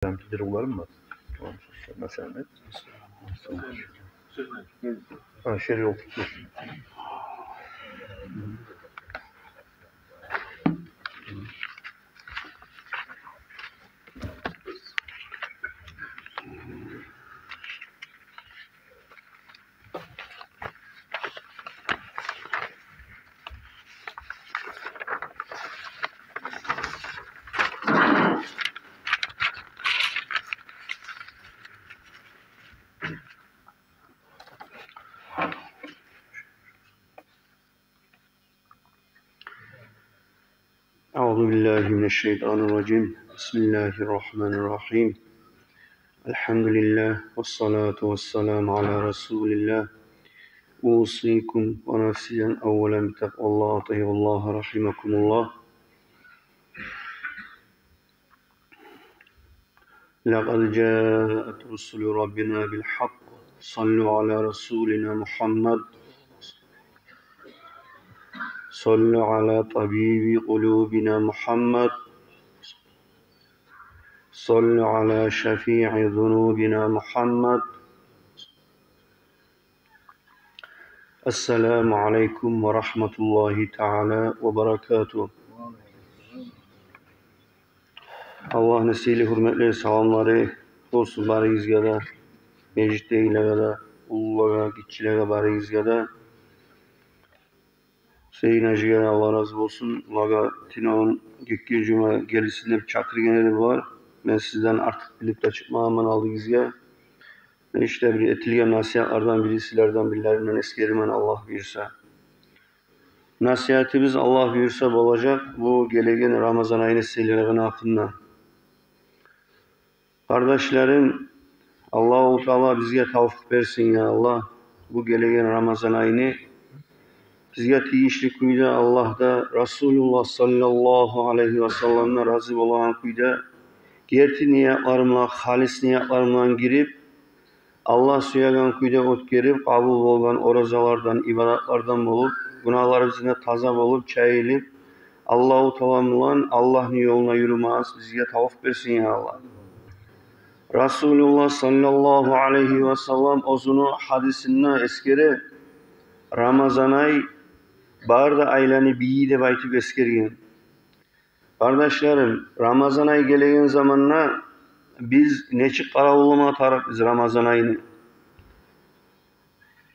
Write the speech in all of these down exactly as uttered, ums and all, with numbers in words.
Рамки дируларым бар. Масала, не? Ха, шери олтуруп тур. أعوذ بالله من الشيطان الرجيم. بسم الله الرحمن الرحيم. الحمد لله والصلاة والسلام على رسول الله. أوصيكم ونفسي أولا بتقوى الله. أطيعوا الله رحمكم الله. لقد جاءت رسل ربنا بالحق. صلوا على رسولنا محمد. صلوا على طبيب قلوبنا محمد. صلوا على شفيع ذنوبنا محمد. Ассаламу алейкум ва рагьматуллагьи таала ва баракатугь. Аллагьны сыйлы, гьюрметли саламлары болсун барыгъызгъа да, межитдегилеге де, уллулагъа, гиччилеге, барыгъызгъа да. Сейин-гьажиге Аллагь рази болсун. Олагъа тюнегюн, гетген жума гелсин деп чакъыргъан эди булар. Мен сизден артыкъ билип де чыкъмагъанман алдыгъызгъа. Мен ишде бир этилген насигьатлардан бири, сизлерден бирлеринден эсгеремен, Аллагь буюрса. Насигьатыбыз, Аллагь буюрса, болажакъ бу гелеген Рамазан айны сыйлылыгъыны гьакъында. Къардашларым, Аллагьу Таала бизге тавфикъ берсин, я Аллагь, бу гелеген Рамазан айны бизге тийишли кюйде, Аллагь да, Расулуллагь саллаллагьу алайгьи ва салламдан рази болагъан кюйде, герти ниятлар булан, халис ниятлар булан гирип, Аллагь сюеген кюйде оьтгерип, къабул болгъан оразалардан, ибадатлардан болуп, гюнагьларыбыздан таза болуп, чайылып, Аллагьу Таала булан Аллагьны ёлуна юрюмеге бизге тавфикъ берсин, я Аллагь. Расулуллагь саллаллагьу алайгьи ва саллам оьзюню гьадисинде эсгере: «Рамазан ай бары да айланы бийи», — деп айтып эсгерген. Къардашларым, Рамазан ай гелеген заманда биз нечик къаравулламагъа тарыкъбыз Рамазан айны?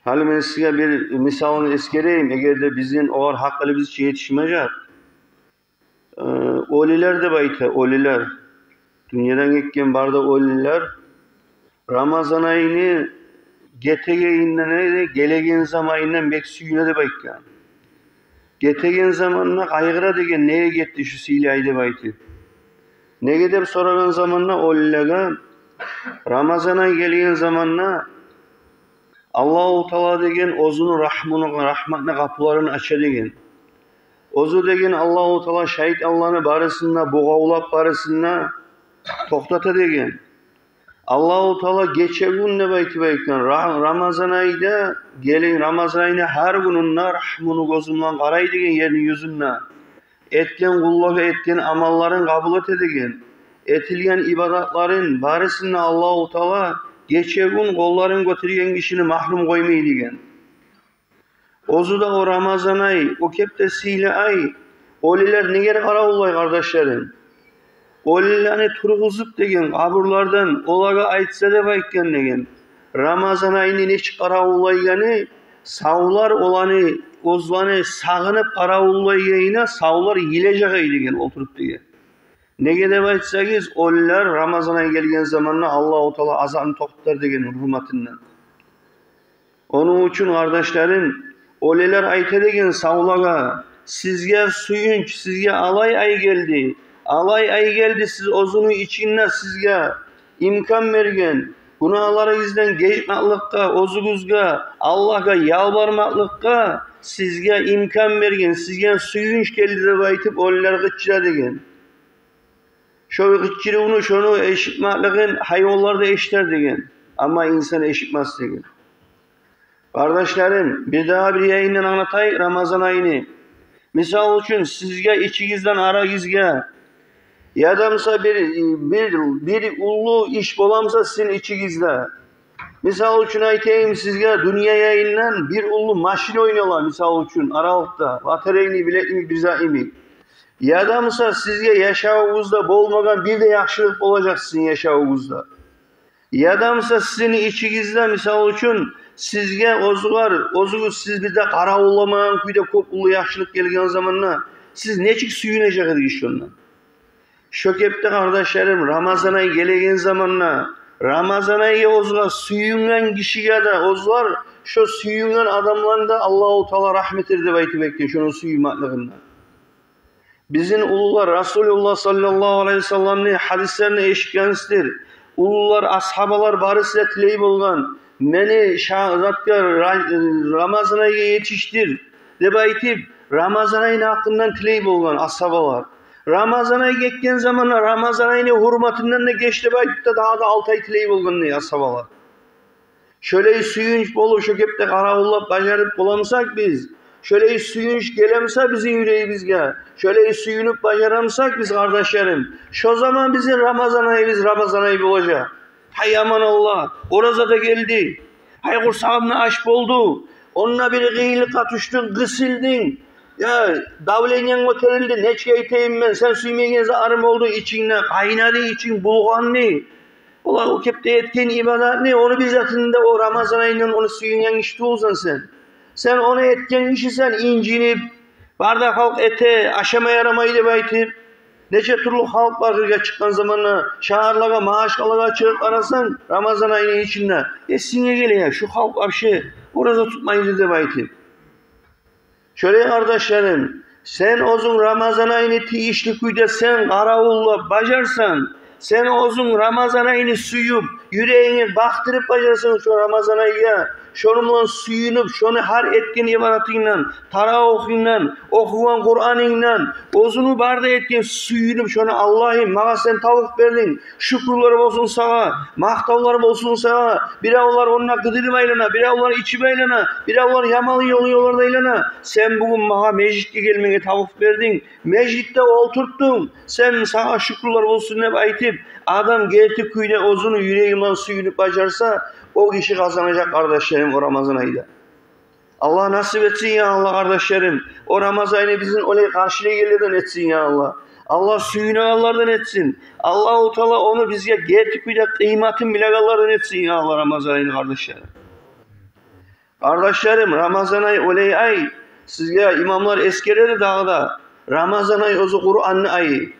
Гьали мен сизге бир мисалны эсгерейим, эгер де бизин огъар гьакъылыбыз етишмежек. Э, оьлюлер деп айта, оьлюлер. Дюньядан гетген бары да оьлюлер Рамазан айны гетегенинден, гелеген заманындан бек сююне деп айтгъан. Гетеген заманда къайгъыра деген, неге гетди шу сыйлы ай деп айтып. Неге деп сорагъан заманда оьлюлеге, Рамазан ай гелген заманда Аллагьу Таала деген оьзюню рагьмуну, рагьматны къапуларын ача деген. Оьзю деген Аллагьу Таала шайтанланы барысын да бугъавлап, барысын да токътата деген. Аллагьу Таала гече-гюн деп айтып айтгъан, Ра-, Рамазан айда, гелеген Рамазан айны гьар гюнюнде рагьмуну гёзю булан къарай деген ерни юзюнде. Этген къуллагъа этген амалларын къабул эте деген. Этилген ибадатларын барысын да Аллагьу Таала гече-гюн къолларын гётерген гишини магьрюм къоймай деген. Оьзю де о Рамазан ай, о кепде сыйлы ай, оьлюлер неге къаравуллай, къардашларым? Оьлюлени тургъузуп деген, къабурлардан олагъа айтса деп айтгъан деген. Рамазан айны нечик къаравуллайгъаны, савлар оланы, оьзлени сагъынып къаравуллайгъанына савлар йылажакъ ай деген олтуруп деген. Неге деп айтсагъыз, оьлюлер Рамазан ай гелген заманда Аллагьу Таала азабын токътатар деген гьюрметинден. Ону учун, къардашларым, оьлюлер айта деген савлагъа: «Сизге сююнч, сизге алай ай гелди, алай ай гелди, сиз оьзюню ичинде сизге имкан берген, гюнагьларыгъыздан гечмекликге, оьзюгюзге, Аллагьгъа ялбармакълыкъгъа сизге имкан берген, сизге сююнч гелди», — деп айтып, оьлюлер къычыра деген. Шо къычырывну, шону эшитмеклигин гьайванлар да эшитер деген, амма инсан эшитмес деген. Къардашларым, бирдагъы бир янындан англатайыкъ Рамазан айны. Мисал учун, сизге ичигизден арагъызгъа Яда буса бир, бир, бир уллу иш боламса сизин ичигизде. Мисал учун айтайым сизге, дюнья яйындан бир уллу машин ойнала, мисал учун, аралыкъда, лотерейный билетми, бир зат йимик. Яда буса сизге яшавугъузда болмагъан бир де яхшылыкъ болажакъ сизин яшавугъузда. Яда буса сизин ичигизде, мисал учун, сизге оьзюгер, оьзюгюз сиз бир де къаравулламагъан кюйде кёп уллу яхшылыкъ гелген заманда, сиз нечик сююнежек эдигиз шондан? Шо кепде, къардашларым, Рамазан ай гелеген заманда, Рамазан айгъа оьзюгер сююнген гишиге де, оьзюгер шо сююнген адамланы да Аллагьу Таала рагьмат этер деп айтып этген шону сююнмеклигинде. Бизин уллулар, Расулуллагь саллаллагьу алайгьи васалламны гьадислерин эшитгенсиздир. Уллулар, асгьабалар барысы да тилей болгъан: «Мени ша-, затгъа, ра-, Рамазан айгъа етишдир», — деп айтып, Рамазан айны гьакъындан тилей болгъан асгьабалар. Рамазан ай гетген заманда Рамазан айны гьюрметинден де геч деп айтып да, дагъы да алты ай тилей болгъан дей асгьабалар. Шолай сююнч болуп, шо кепде къаравуллап бажарып боламсакъ биз, шолай сююнч гелемсе бизин юрегибизге, шолай сююнюп бажарамсакъ биз, къардашларым, шо заман бизин Рамазан айыбыз Рамазан ай болажакъ. Гьай аман Аллагь, ораза да гелди. Гьай, къурсагъым да ач болду. Онда бир къыйынлыкъгъа тюшдюнг, къысылдынг. Я, давлениенг гётерилди, нечик айтайым мен, сен сюймейген затларынг болду ичингде, къайнады ичинг, булгъанды. Олар о кепде этген ибадатны, ону бир затын да, о Рамазан айындан ону сююнген гиши тюгюлсен сен. Сен ону этген гишисен инжинип, бары да халкъ эте, ашама ярамай деп айтып. Нече тюрлю халкъ бар къыргъа чыкъгъан заманда, шагьарлагъа, машгъалагъа чыгъып къарасанг, Рамазан айны ичинде, эсинге геле, я, шу халкъ вообще ораза тутмайды деп айтып. Шолай, къардашларым, сен оьзюнг Рамазан айны тийишли кюйде сен къаравуллап бажарсанг, сен оьзюнг Рамазан айны сююп, юрегингни бакъдырып бажарсанг шо Рамазан айгъа, шону булан сююнюп, шону гьар этген ибадатынгдан, таравигьингден, охугъан Къуранынгдан, оьзюню бары да этген сююнюп шону: «Аллагьым, магъа сен тавпыкъ бердинг, шюкюрлер болсун сагъа, макътавлар болсун сагъа». Биревлер онда къыдырып айлана, биревлер ичип айлана, биревлер яман ёлу ёлларда айлана. Сен бугюн магъа межитге гелмеге тавпыкъ бердинг, межитде олтуртдунг. Сен, сагъа шюкюрлер болсун деп айтып, адам герти кюйде оьзюню юреги булан сююнюп бажарса, о гиши къазанажакъ, къардашларым, о Рамазан айда. Аллагь насип этсин, я Аллагь, къардашларым. О Рамазан айны бизин олай къаршылайгъанлардан этсин, я Аллагь. Аллагь сююнегенлерден этсин. Аллагьу Таала ону бизге герти кюйде къыйматын билегенлерден этсин, я Аллагь, Рамазан айны, къардашларым. Къардашларым, Рамазан ай олай ай, сизге имамлар эсгереди дагъы да, Рамазан ай оьзю Къуранны айы.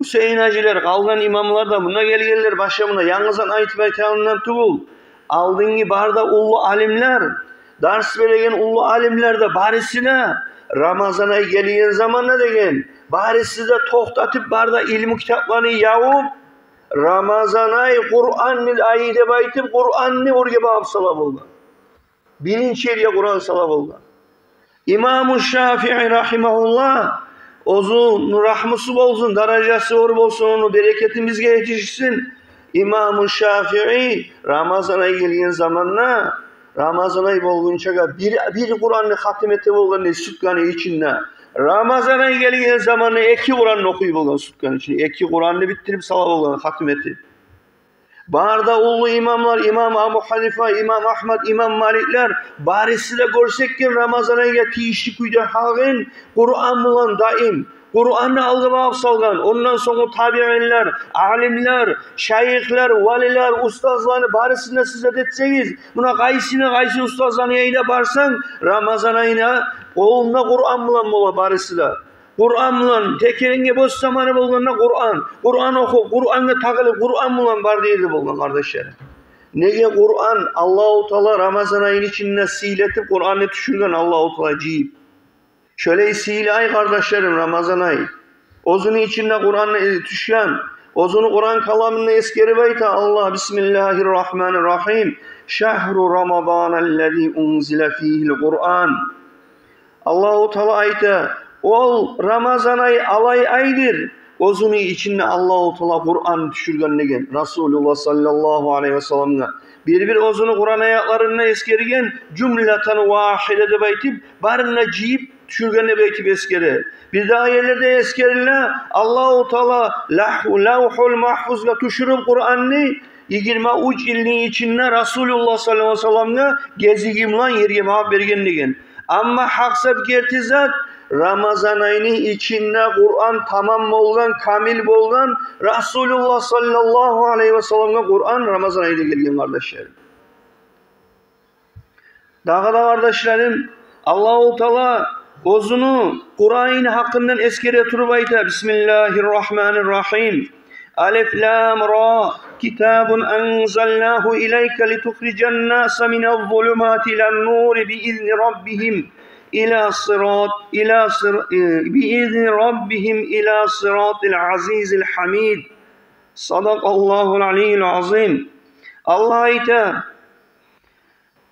Гьюсейин гьажилер, къалгъан имамлар да, мунда гелгенлер, башгъа, мунда янгыздан айтып айтагъанымдан тюгюл. Алдынгы бары да уллу алимлер, дарс береген уллу алимлер де, барысы да Рамазан ай гелген заманда деген, барысы да токътатып, бары да илму китапланы ябып, Рамазан ай Къуранны айы деп айтып, Къуранны оьрге багъып сала болгъан. Биринчи ерге Къуран сала болгъан. Имаму Шафии рагьимагьуллагь, оьзюню рагьмусу болсун, даражасы оьр болсун, ону берекети бизге етишсин. Имаму Шафии Рамазан ай гелген заманда, Рамазан ай болгъунчагъа бир, бир Къуранны хатим эте болгъан дей сутканы ичинде. Рамазан ай гелген заманда эки Къуранны охуй болгъан сутканы ичинде. Эки Къуранны битдирип сала болгъан, хатим этип. Бары да уллу имамлар, имам Абу Гьанифа, имам Агьмад, имам Маликлер, барысы да гёрсетген Рамазан айгъа тийишли кюйде гьакъын Къуран булан даим. Къуранны алгъа багъып салгъан, ондан сонг табиинлер, алимлер, шайыхлар, валилер, устазланы барысын да сиз зат этсегиз, муна къайсына, къайсы устазланы янына барсанг, Рамазан айына къолунда Къуран булан бола барысы да. Къуран булан, текеренге бос заманы болгъанда Къуран, Къуран охуп, Къурангъа тагъылып, Къуран булан бар дей болгъан, къардашлар. Неге? Къуран, Аллагьу Таала Рамазан айны ичинде сыйлы этип Къуранны тюшюрген, Аллагьу Таала жыйып. Шолай сыйлы ай, къардашларым, Рамазан ай. Оьзюню ичинде Къуранны, э, тюшген. Оьзюню Къуран каламында эсгерип айта Аллагь: «Бисмиллагьи ррагьмани ррагьим. Шагьру Рамадан аллази унзила фигьил Къуран». Аллагьу Таала айта: «Ол Рамазан ай алай айдыр, оьзюню ичинде Аллагьу Таала Къуран тюшюрген», — деген Расулуллагь саллаллагьу алайгьи васалламгъа. Бир-бир оьзюню Къуран аятларында эсгерген, жумлатан вагьида деп айтып, барын да жыйып, тюшюрген деп айтып эсгере. Бирдагъы ерлерде эсгериле, Аллагьу Таала Лавгьул Магьфузгъа тюшюрюп Къуранны, йигирма уьч йылны ичинде Расулуллагь саллаллагьу алайгьи ва салламгъа гезиги булан ерге магъа берген деген. Амма гьакъ зат, герти зат, Рамазан айны ичинде Къуран тамам болгъан, камил болгъан, Расулуллагь саллаллагьу алайгьи ва салламгъа Къуран Рамазан айда гелген, къардашларым. Дагъы да, къардашларым, Аллагьу Таала оьзюню Къуранны гьакъындан эсгере туруп айта: بسم الله الرحمن الرحيم. الم را. كتاب أنزلناه إليك لتخرج الناس من الظلمات إلى النور بإذن ربهم إلى صراط، إلى صر-، بإذن ربهم إلى صراط العزيز الحميد. صدق الله العلي العظيم. Аллагь айта: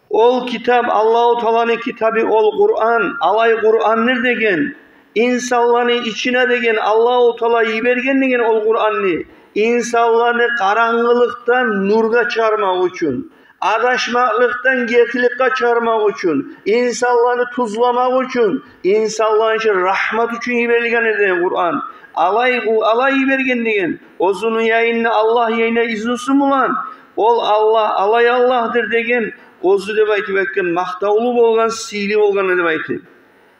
ол китап, Аллагьу Тааланы китабы, ол Къуран, олай Къурандыр деген, инсанланы ичине деген Аллагьу Таала йиберген деген ол Къуранны, инсанланы къарангылыкъдан нюрге чыгъармакъ учун, адашмакълыкъдан гертиликге чыгъармакъ учун, инсанланы тюзлемек учун, инсанланы учун рагьмат учун йиберилген деген Къуран. Олай, олай йиберген деген, оьзюню яйына, Аллагь яйына изнусу булан. Ол Аллагь олай Аллагьдыр деген, оьзю деп айтып этген, макътавлу болгъан, сыйлы болгъан деп айтып.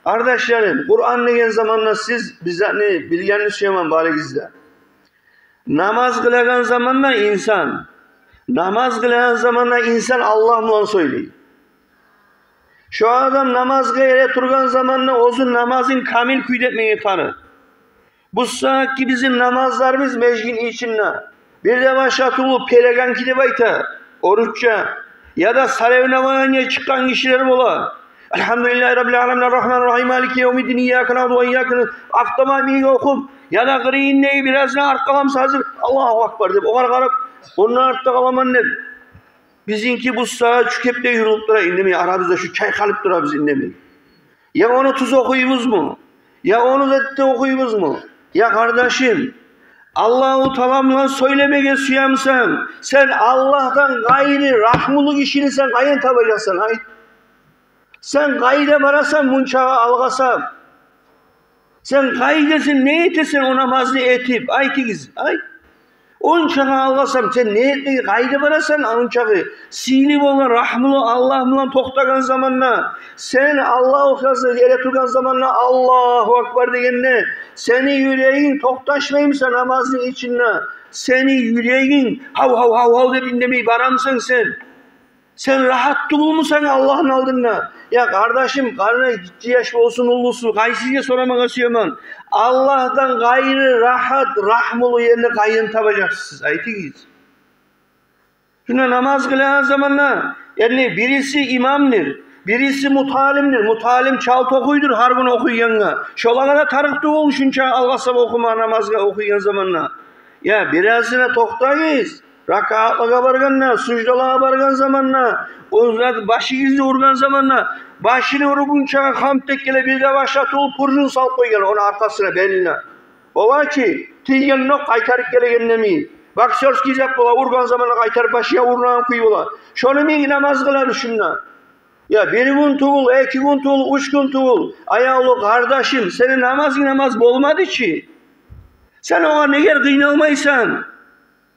Къардашларым, Къуран деген заманда сиз бир затны билгенни сюемен барыгъыз да. Намаз къылагъан заманда инсан, намаз къылагъан заманда инсан Аллагь булан сёйлей. Шо адам намазгъа эретургъан заманда оьзю намазын камил кюйде этмеге тарыкъ. Бу сагьатгъы бизин намазларыбыз межитни ичинде бир де башгъа тюгюл перегонки деп айта орусча, яда соревнованиеге чыкъгъан гишилер бола. الحمد لله رب العالمين الرحمن الرحيم مالك يوم الدين إياك نعبد وإياك نستعين. Автомат йимик охуп, яда къырыйындагъы бираз да аркъаламса гьазир, Аллагьу акбар деп, огъар къарап, ондан артда къаламан деп. Бизинки бу сагьат шу кепде юрюлюп тура, индемей, арабызда шу чайкъалып тура, биз индемей. Я ону тюз охуйбузму? Я ону да тюз охуйбузму? Я къардашым, Аллагьу Таала булан сёйлемеге сюемисен, сен Аллагьдан къайры рагьмулу гишини сен къайдан табажакъсан, айт? Сен къайда барасан мунчагъа алгъасап? Сен къайдасан, не этесен о намазны этип? Айтыгъыз, айт. Ончагъа алгъасап, сен не этмеге, къайда барасан ончагъы? Сыйлы болгъан, рагьмулу Аллагь булан токътагъан заманда, сен Аллагьу Таала эретургъан заманда, Аллагьу акбар дегенде, сени юрегинг токъташмаймыса намазны ичинде? Сени юрегинг гьав, гьав, гьав, гьав деп индемей барамысан сен? Сен рагьат тюгюлмюсен Аллагьны алдында? Я къардашым, къарны гиччи яш болсун, уллусу, къайсыгъа сорамагъа сюемен, Аллагьдан къайры рагьат, рагьмулу ерни къайдан табажакъсыз? Айтыгъыз. Шунда намаз къылагъан заманда, яни, бириси имамдыр, бириси муталимдир. Муталим чалт охуйдур гьар гюн охуйгъангъа. Шолагъа да тарыкъ тюгюл шунча алгъасап охума намазгъа охуйгъан заманда. Я, бираз да токътагъыз. Ракаатлагъа баргъанда, суждалагъа баргъан заманда, оьзлер башыгъызны ургъан заманда, башыны ургъунчагъа хамт этгенлей, бир де башгъа тюгюл, пружин салып къойгъан ону аркъасына, белине. Бола чы, тийген нокъ къайтарып гелегенде йимик, боксёрский зат бола, ургъан заманда къайтарып башына урунагъан кюй бола. Шону йимик намаз къылады шунда. Я бир гюн тюгюл, эки гюн тюгюл, уьч гюн тюгюл. Аявлу къардашым, сени намазынг намаз болмады чы. Сен огъар неге къыйналмайсан?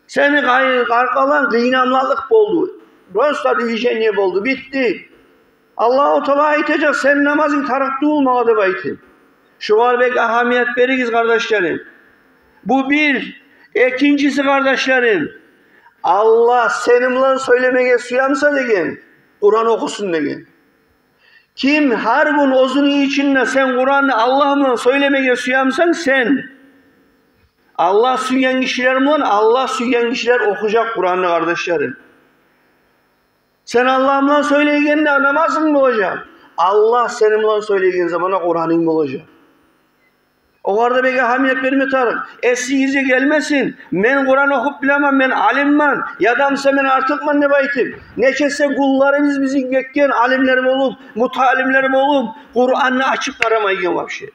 Сени къай-, къаркъаранг къыйналмакълыкъ болду. Просто движение болду, битди. Аллагьу Таала айтажакъ: сени намазынг тарыкъ тюгюл магъа деп айтып. Шогъар бек агьамият беригиз, къардашларым. Бу бир. Экинчиси, къардашларым, Аллагь сени булан сёйлемеге сюемиса деген, Къуран охусун деген. Ким гьар гюн оьзюню ичинде сен Къуранны Аллагь булан сёйлемеге сюемисен сен, Аллагь сюйген гишилер булан, Аллагь сюйген гишилер охужакъ Къуранны, къардашларым. Сен Аллагь булан сёйлейгенде намазынг болажакъ. Аллагь сени булан сёйлейген заманда Къуранынг болажакъ. Огъар да бек агьамият берме тарыкъ. Эсигизге гелмесин, мен Къуран охуп билемен, мен алиммен, яда буса мен артыкъман деп айтып. Нечесе гюнлерибиз бизин гетген, алимлер болуп, муталимлер болуп, Къуранны ачып къарамайгъан вообще.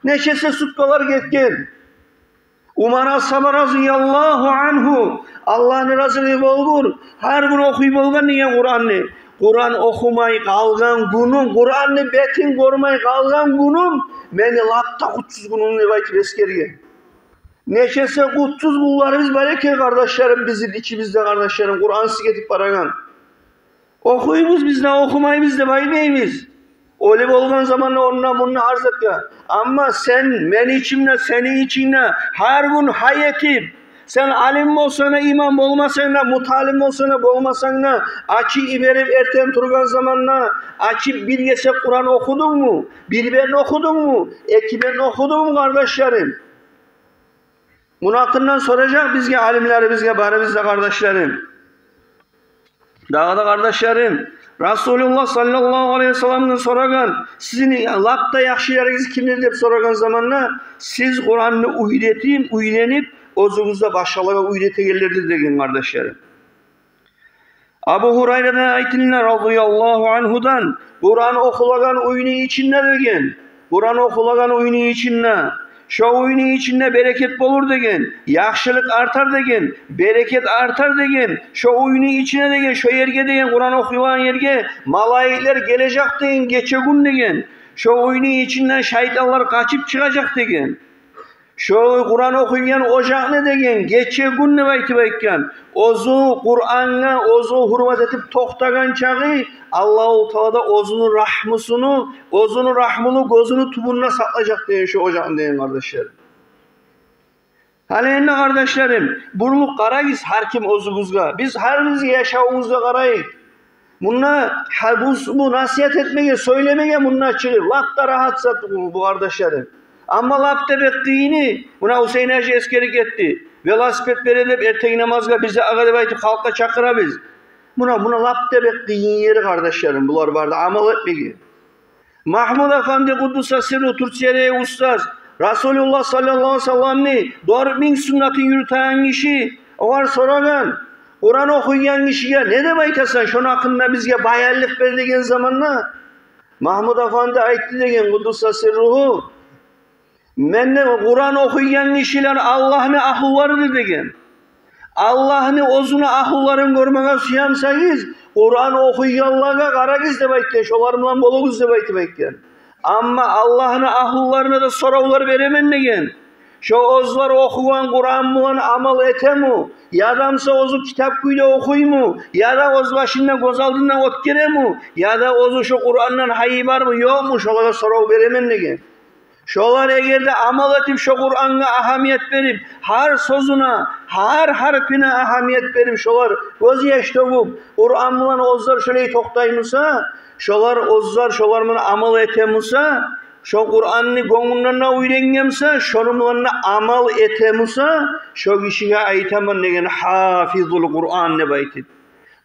Нечесе суткалар гетген. Умар асгьаба разияллагьу ангьу, Аллагьны разилиги болгъур, гьар гюн охуй болгъан деген Къуранны. Къуран охумай къалгъан гюнюм, Къуранны бетин гёрмей къалгъан гюнюм мени лап да къутсуз гюнюм деп айтып эсгерген. Нечесе къутсуз гюнлерибиз бар экен, къардашларым, бизин ичибизде, къардашларым, Къурансыз гетип барагъан. Охуйбуз биз де, охумайбыз деп айтмайбыз. Оьлюп болгъан заманда онда-мунда гьар затгъа. Амма сен, мени ичимде, сени ичингде гьар гюн гьай этип, сен алим болсанг да, имам болмасанг да, муталим болсанг да, болмасанг да, ачып йиберип, эртен тургъан заманда ачып бир гесек Къуран охудунгму? Бир бетни охудунгму? Эки бетни охудунгму, къардашларым? Муну гьакъындан соражакъ бизге, алимлерибизге, барыбыз да, къардашларым. Дагъы да, къардашларым, Расулуллагь саллаллагьу алайгьи ва салламдан сорагъан: «Сизин лап да яхшыларыгъыз кимдир?» — деп сорагъан заманда: «Сиз Къуранны уьйретип, уьйренип, оьзюгюз де башгъалагъа уьйретегенлердир», — деген, къардашларым. Абу Гьурайрадан айтылына, разияллагьу ангьудан: «Къуран охулагъан уьйню ичинде, — деген, — Къуран охулагъан уьйню ичинде, шо уьйню ичинде берекет болур, — деген, — яхшылыкъ артар, — деген, — берекет артар, — деген, — шо уьйню ичине, — деген, — шо ерге, — деген, — Къуран охулагъан ерге малайиклер гележек, — деген, — гече-гюн, — деген, — шо уьйню ичинден шайтанлар къачып чыгъажакъ, — деген. Шо Къуран охуйгъан ожакъны, — деген, — гече-гюн деп айтып айтгъан, оьзю Къурангъа, оьзю гьюрмат этип токътагъан чагъы Аллагьу Таала да оьзюню рагьмусуну, оьзюню рагьмулу гёзюню тюбюнде сакълажакъ, — деген, — шо ожакъны», — деген, къардашлар. Гьали энни, къардашларым, бурулуп къарайыкъ гьар ким оьзюбюзге. Биз гьар бирибиз яшавубузгъа къарайыкъ. Мунда гьа-, бу, бу насигьат этмеге, сёйлемеге мунда чыгъып, лап да рагьат зат бу, бу, къардашларым. Амма лап да бек къыйыны, муна Гьусейн гьажи эсгерип гетди. Велосипед бере деп, эртенги намазгъа бизге агъа деп айтып, халкъгъа чакъырабыз. Муна, муна лап да бек къыйын ери, къардашларым, булар бары да амал этмеге. Магьмуд Афанди, къуддуса сирругьу, Турциядагъы устаз, Расулуллагь саллаллагьу алайгьи ва салламны дёрт минг суннатын юрютеген гиши, огъар сорагъан: «Къуран охуйгъан гишиге не деп айтасан, шону гьакъында бизге баянлыкъ бер», — деген заманда, Магьмуд Афанди айтды, — деген, къуддуса сирругьу: «Мен де, Къуран охуйгъан гишилер Аллагьны агьлуларыдыр, — деген. — Аллагьны оьзюню агьлуларын гёрмеге сюе бусагъыз, Къуран охуйгъанлагъа къарагъыз, — деп айтгъан, — шолар булан болугъуз», — деп айтып айтгъан. «Амма Аллагьны агьлуларына да соравлар беремен, — деген. — Шо оьзлер охугъан Къуран булан амал этеми, яда буса оьзю китап кюйде охуйму, яда оьз башында, гёз алдында оьтгереми, яда оьзю шо Къурандан гьайы бармы, ёкъму, шолагъа сорав беремен», — деген. Шолар эгер де амал этип, шо Къурангъа агьамият берип, гьар сёзюне, гьар гьарпине агьамият берип, шолар гёзьяш тёгюп, Къуран булан оьзлер шолай токътай буса, шолар оьзлер шолар булан амал эте буса, шо Къуранны гёнгюнден де уьйренген буса, шону булан да амал эте буса, шо гишиге айтаман, — деген, — гьафизул Къуран деп айтып.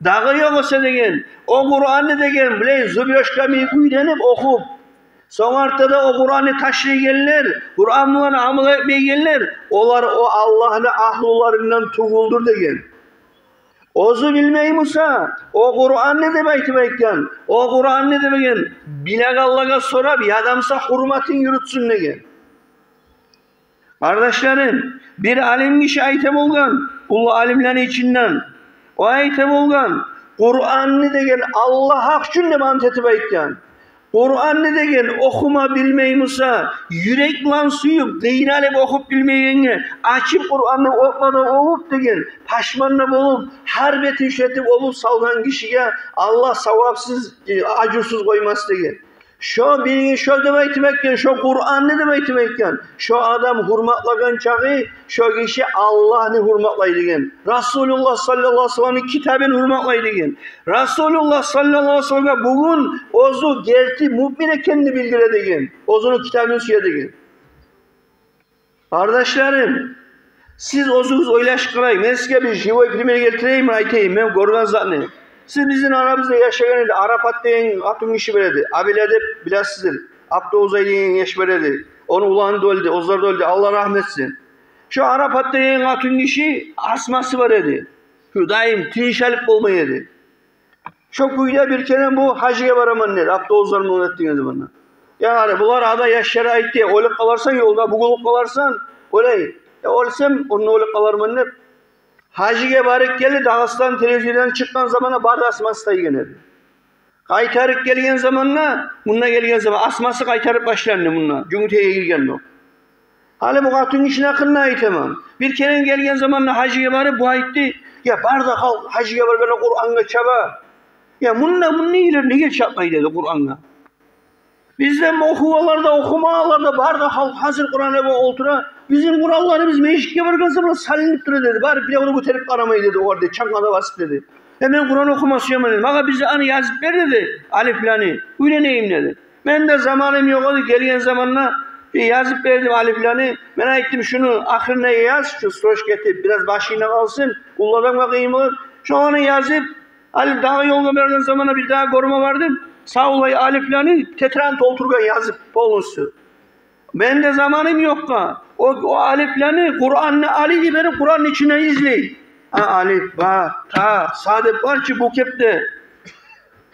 Дагъы ёгъесе, — деген, — о Къуранны, — деген, — булай зубёжка йимик уьйренип охуп, сонг артда да о Къуранны ташлайгъанлар, Къуран булан амал этмейгенлер, олар о Аллагьны агьлуларындан тюгюлдюр, — деген. — Оьзю билмей буса, о Къуранны, — деп айтып айтгъан, — о Къуранны, — деген, — билегенлеге сорап, яда буса гьюрматын юрютсюн», — деген. Къардашларым, бир алим гиши айта болгъан, уллу алимлени ичинден. О айта болгъан: «Къуранны, — деген, — Аллагь гьакъ учун», — деп ант этип айтгъан. «Къуранны, — деген, — охума билмей буса, юрек булан сююп, къыйналып охуп билмейгенге, ачып Къуранны охума да охуп, — деген, — пашман да болуп, гьар бетин шулай этип охуп салгъан гишиге Аллагь савапсыз, э, ажурсуз къоймас», — деген. Шо бирин шо деп айтып айтгъан, шо Къуранны деп айтып айтгъан. Шо адам гьюрматлагъан чагъы, шо гиши Аллагьны гьюрматлай деген. Расулуллагь саллаллагьу алайгьи ва салламны китабын гьюрматлай деген. Расулуллагь саллаллагьу алайгьи ва салламгъа бугюн оьзю герти муъмин экенни билдире деген. Оьзюню китабын сюе деген. Къардашларым, сиз оьзюгюз ойлашып къарайыкъ. Мен сизге бир живой пример гелтирейим, айтайым, мен гёрген затны. Сиз бизин арабызда яшагъан эди, Арапат деген къатынгиши бар эди. Абила деп билесиздир. Абдулгьузай деген яш бар эди. Ону уланы да оьлдю, оьзлер де оьлдю. Аллагь рагьмат этсин. Шо Арапат деген къатынгиши асмасы бар эди. Шу дайым тыныш алып болмай эди. Шо кюйде бир керен бу гьажгъа бараман деди, автобуслар булан этдинг эди муну. Я, гьали булар ада яшлары айтды: «Оьлюп къаларсан ёлда, бугулуп къаларсан». Олай, я, оьлсем, онда оьлюп къаларман деп. Гьажгъа барып гелди, Дагъыстан телевидениеде чыкъгъан заманда бары да асмасы тайгъан эди. Къайтарып гелген заманда, мунда гелген заман асмасы къайтарып башланды мунда, Жюнгютейге гиргенде. Гьали бу къатынгишини гьакъында айтаман. Бир керен гелген заманда гьажгъа барып, бу айтды: «Я, бары да халкъ гьажгъа баргъанда Къурангъа чаба. Я, мунда, мунда илер неге чапмай?» — деди, — «Къурангъа». Бизден охугъанлар да, охумагъанлар да, бары да халкъ гьазир Къуран охуп олтура. Бизин Къуранларыбыз межитге баргъан заман салынып тура, деди. Барып бирев ону гётерип къарамай, деди, огъар, деди, чангъа да басып, деди. Э, мен Къуран охума сюемен, деди. Магъа бизин аны язып бер, деди, алифланы. Уьйренейим, деди. Мен де заманым ёкъ эди, гелген заманда, э, язып бердим алифланы. Мен айтдым: «Шуну ахырына яз, шу строчка этип, бираз башына къалсын, уллу адамгъа къыйын болур». Шону язып, гьали дагъы ёлгъа баргъан заманда бирдагъы гёрме бардым. Савлай алифланы тетрадны толтургъан, язып полностью. Мен де заманым ёкъгъа. О, о алифланы, Къуранны алып йиберип, Къуранны ичинден излей. А, алиф, ба, та, са деп бар чы бу кепде.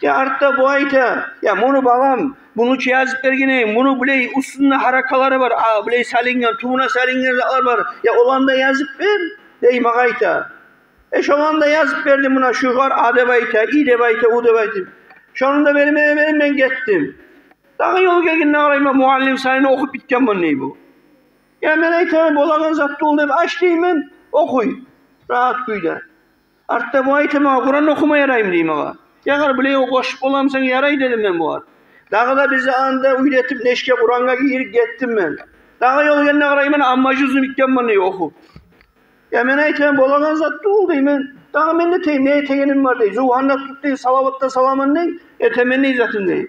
Я, артда бу айта: «Я, муну, балам, муну чу язып бергине, муну булай уьстюнде гьаракалары бар, а, булай салынгъан, тюбюне салынгъан затлар бар. Я, оланы да язып бер», — дей магъа, айта. Э, шоланы да язып бердим муна, шугъар а деп айта, и деп айта, у деп айта. Шону да берме, берме, мен гетдим. Дагъы ёл гелгенде къарайман, муаллим, сени охуп битгенмен, дей бу. Я, мен айтаман, болагъан зат тюгюл деп, ач, деймен, охуй рагьат кюйде. Артда бу айта магъа: «Къуран охума яраймы?» — дей магъа. Я, къар, булай къошуп боламысан, ярай, дедим мен бугъар. Дагъы да бизин анда уьйретип, нечик Къурангъа гирип гетдим мен. Дагъы ёл гелгенде къарайман, амма жузну битгенмен, дей, охуп. Я, мен айтаман, болагъан зат тюгюл, деймен. Дагъы мен не этейим, не этегеним бар, дей. Зувгьан да тутуп, дей, салават да саламан, дей, этемен, дей, затым, дей.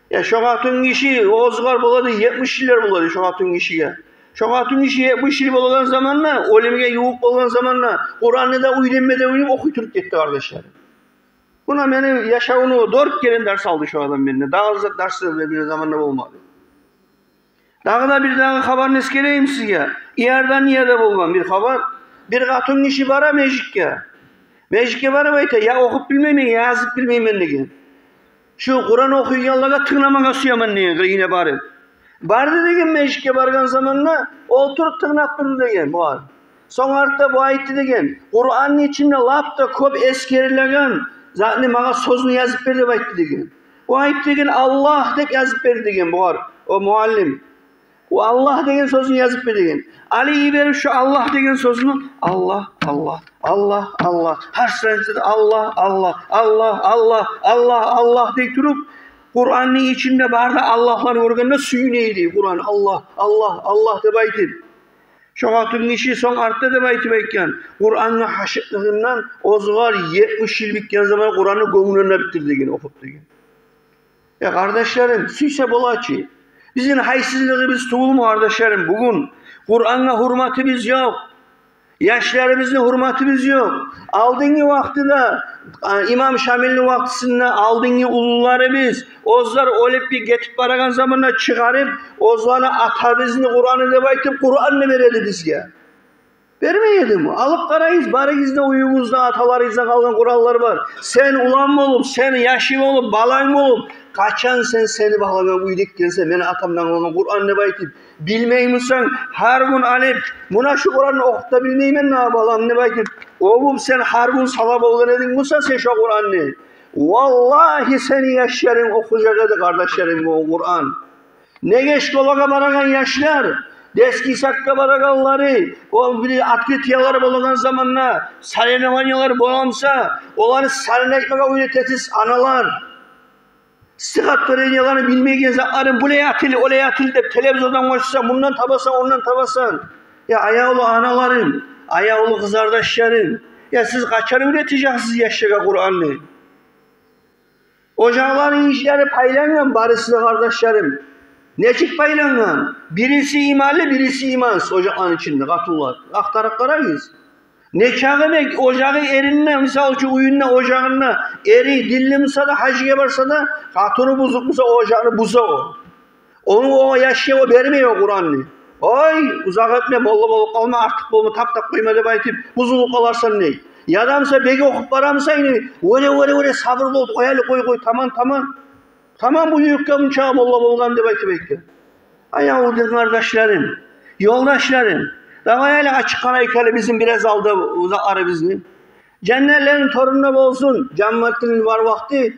Я, шо къатынгиши, огъар болады, етмиш йыллар болады шо къатынгишиге. Шо къатынгиши етмиш йыл болагъан заманда, оьлюмге ювукъ болгъан заманда, Къуранны да уьйренме де уьйренип, охуй туруп гетди, къардашлар. Муна мени яшавну дёрт керен дарс алды шо адам менден. Дагъы зат дарс берме заманда болмады. Дагъы да бирдагъы хабарны эсгерейим сизге. Иорданияда болгъан бир хабар. Бир къатынгиши бара межитге. Межитге барып айта: «Я охуп билмеймен, я язып билмеймен», — деген. «Шу Къуран охуйгъанлагъа тынгламагъа сюемен», — деген, къырыйына барып. Барды, деген, межитге баргъан заманда олтуруп тынглап турду, деген, бугъар. Сонг артда бу айтды, деген: «Къуранны ичинде лап да кёп эсгерилеген затны, магъа сёзню язып бер», — деп айтды, деген. О айтды, деген: «Аллагь» деп язып бер, деген, бугъар, о муаллим. «О Аллагь деген сёзню язып бер», — деген. Алып йиберип шо «Аллагь» деген сёзню, Аллагь, Аллагь, Аллагь, Аллагь, гьар страницада Аллагь, Аллагь, Аллагь, Аллагь, Аллагь, Аллагь дей туруп, Къуранны ичинде бары да Аллагьланы гёргенде сююне эди. Къуран «Аллагь, Аллагь, Аллагь» деп айтып. Шо къатынгиши сонг артда деп айтып айтгъан, Къурангъа гьашыкълыгъындан оьзюгер етмиш йыл битген заман Къуранны гёнгюнден де битдирди, деген, охуп, деген. Э, къардашларым, сюйсе бола чы. Бизин гьайсызлыгъыбыз тюгюлмю, къардашларым, бугюн Къурангъа гьюрметибиз ёкъ. Яшларыбызны гьюрметибиз ёкъ. Алдынгы вакътиде, а, имам Шамилни вакътисинде алдынгы уллуларыбыз, оьзлер оьлюп, бир гетип барагъан заманда чыгъарып, оьзлени «Атабызны Къураны» деп айтып, Къуранны бере эди бизге. Бермей эдими? Алып къарагъыз, барыгъызны уьюгюзде аталарыгъыздан къалгъан Къуранлар бар. Сен улан болуп, сен яшы болуп, баланг болуп, къачан сен сени балангъа уьйретгенсен, «Мени атамдан къалгъан Къуран» деп айтып, билмеймисен, гьар гюн алып, «Муна шу Къуранны охуп да билмеймен дагъы, балам» деп айтып, оьбюп, сен гьар гюн сала болгъан эдинг буса сен шо Къуранны, валлагьи, сени яшларынг охужакъ эди, къардашларым, о Къуран. Неге школагъа барагъан яшлар, детский садгъа барагъанлары, о бир открытиялар болагъан заманда, соревнованиялар боламса, оланы санын айтмагъа уьйретесиз, аналар. Стихотворенияланы, билмеген затларын, булай атыл, олай атыл деп телевизордан къошса, мундан табасан, ондан табасан. Я аявлу аналарым, аявлу къызардашларым, я сиз къачан уьйретежексиз яшлагъа Къуранны? Ожакъланы ишлери пайлангъан барысы да, къардашларым. Нечик пайлангъан? Бириси иманлы, бириси имансыз ожакъланы ичинде къатынлар. Ахтарып къарагъыз. Нечакъы бек ожагъы эринде, мисал учун, уьюнде, ожагъында эри динли буса да, гьажгъа барса да, къатыны бузукъ буса, о ожакъны буза о. Ону о яшгъа о бермей о Къуранны. «Ой, узакъ этме, молла болуп къалма, артыкъ болма, таптап къойма» деп айтып, бузулуп къаларсан дей. Яда буса бек охуп барамыса, йимик, «Оьре, оьре, оьре, сабур бол, къой гьали, къой, къой, таман, таман. Таман, бу юртгъа мунча молла болгъан» деп айтып айтгъан. Аявлу дин къардашларым, ёлдашларым, давай гьали ачыкъ къарайыкъ гьали бизин бираз алда узакъларыбызны. Жаннетлени торунда болсун, Жамматдинни бар вакъти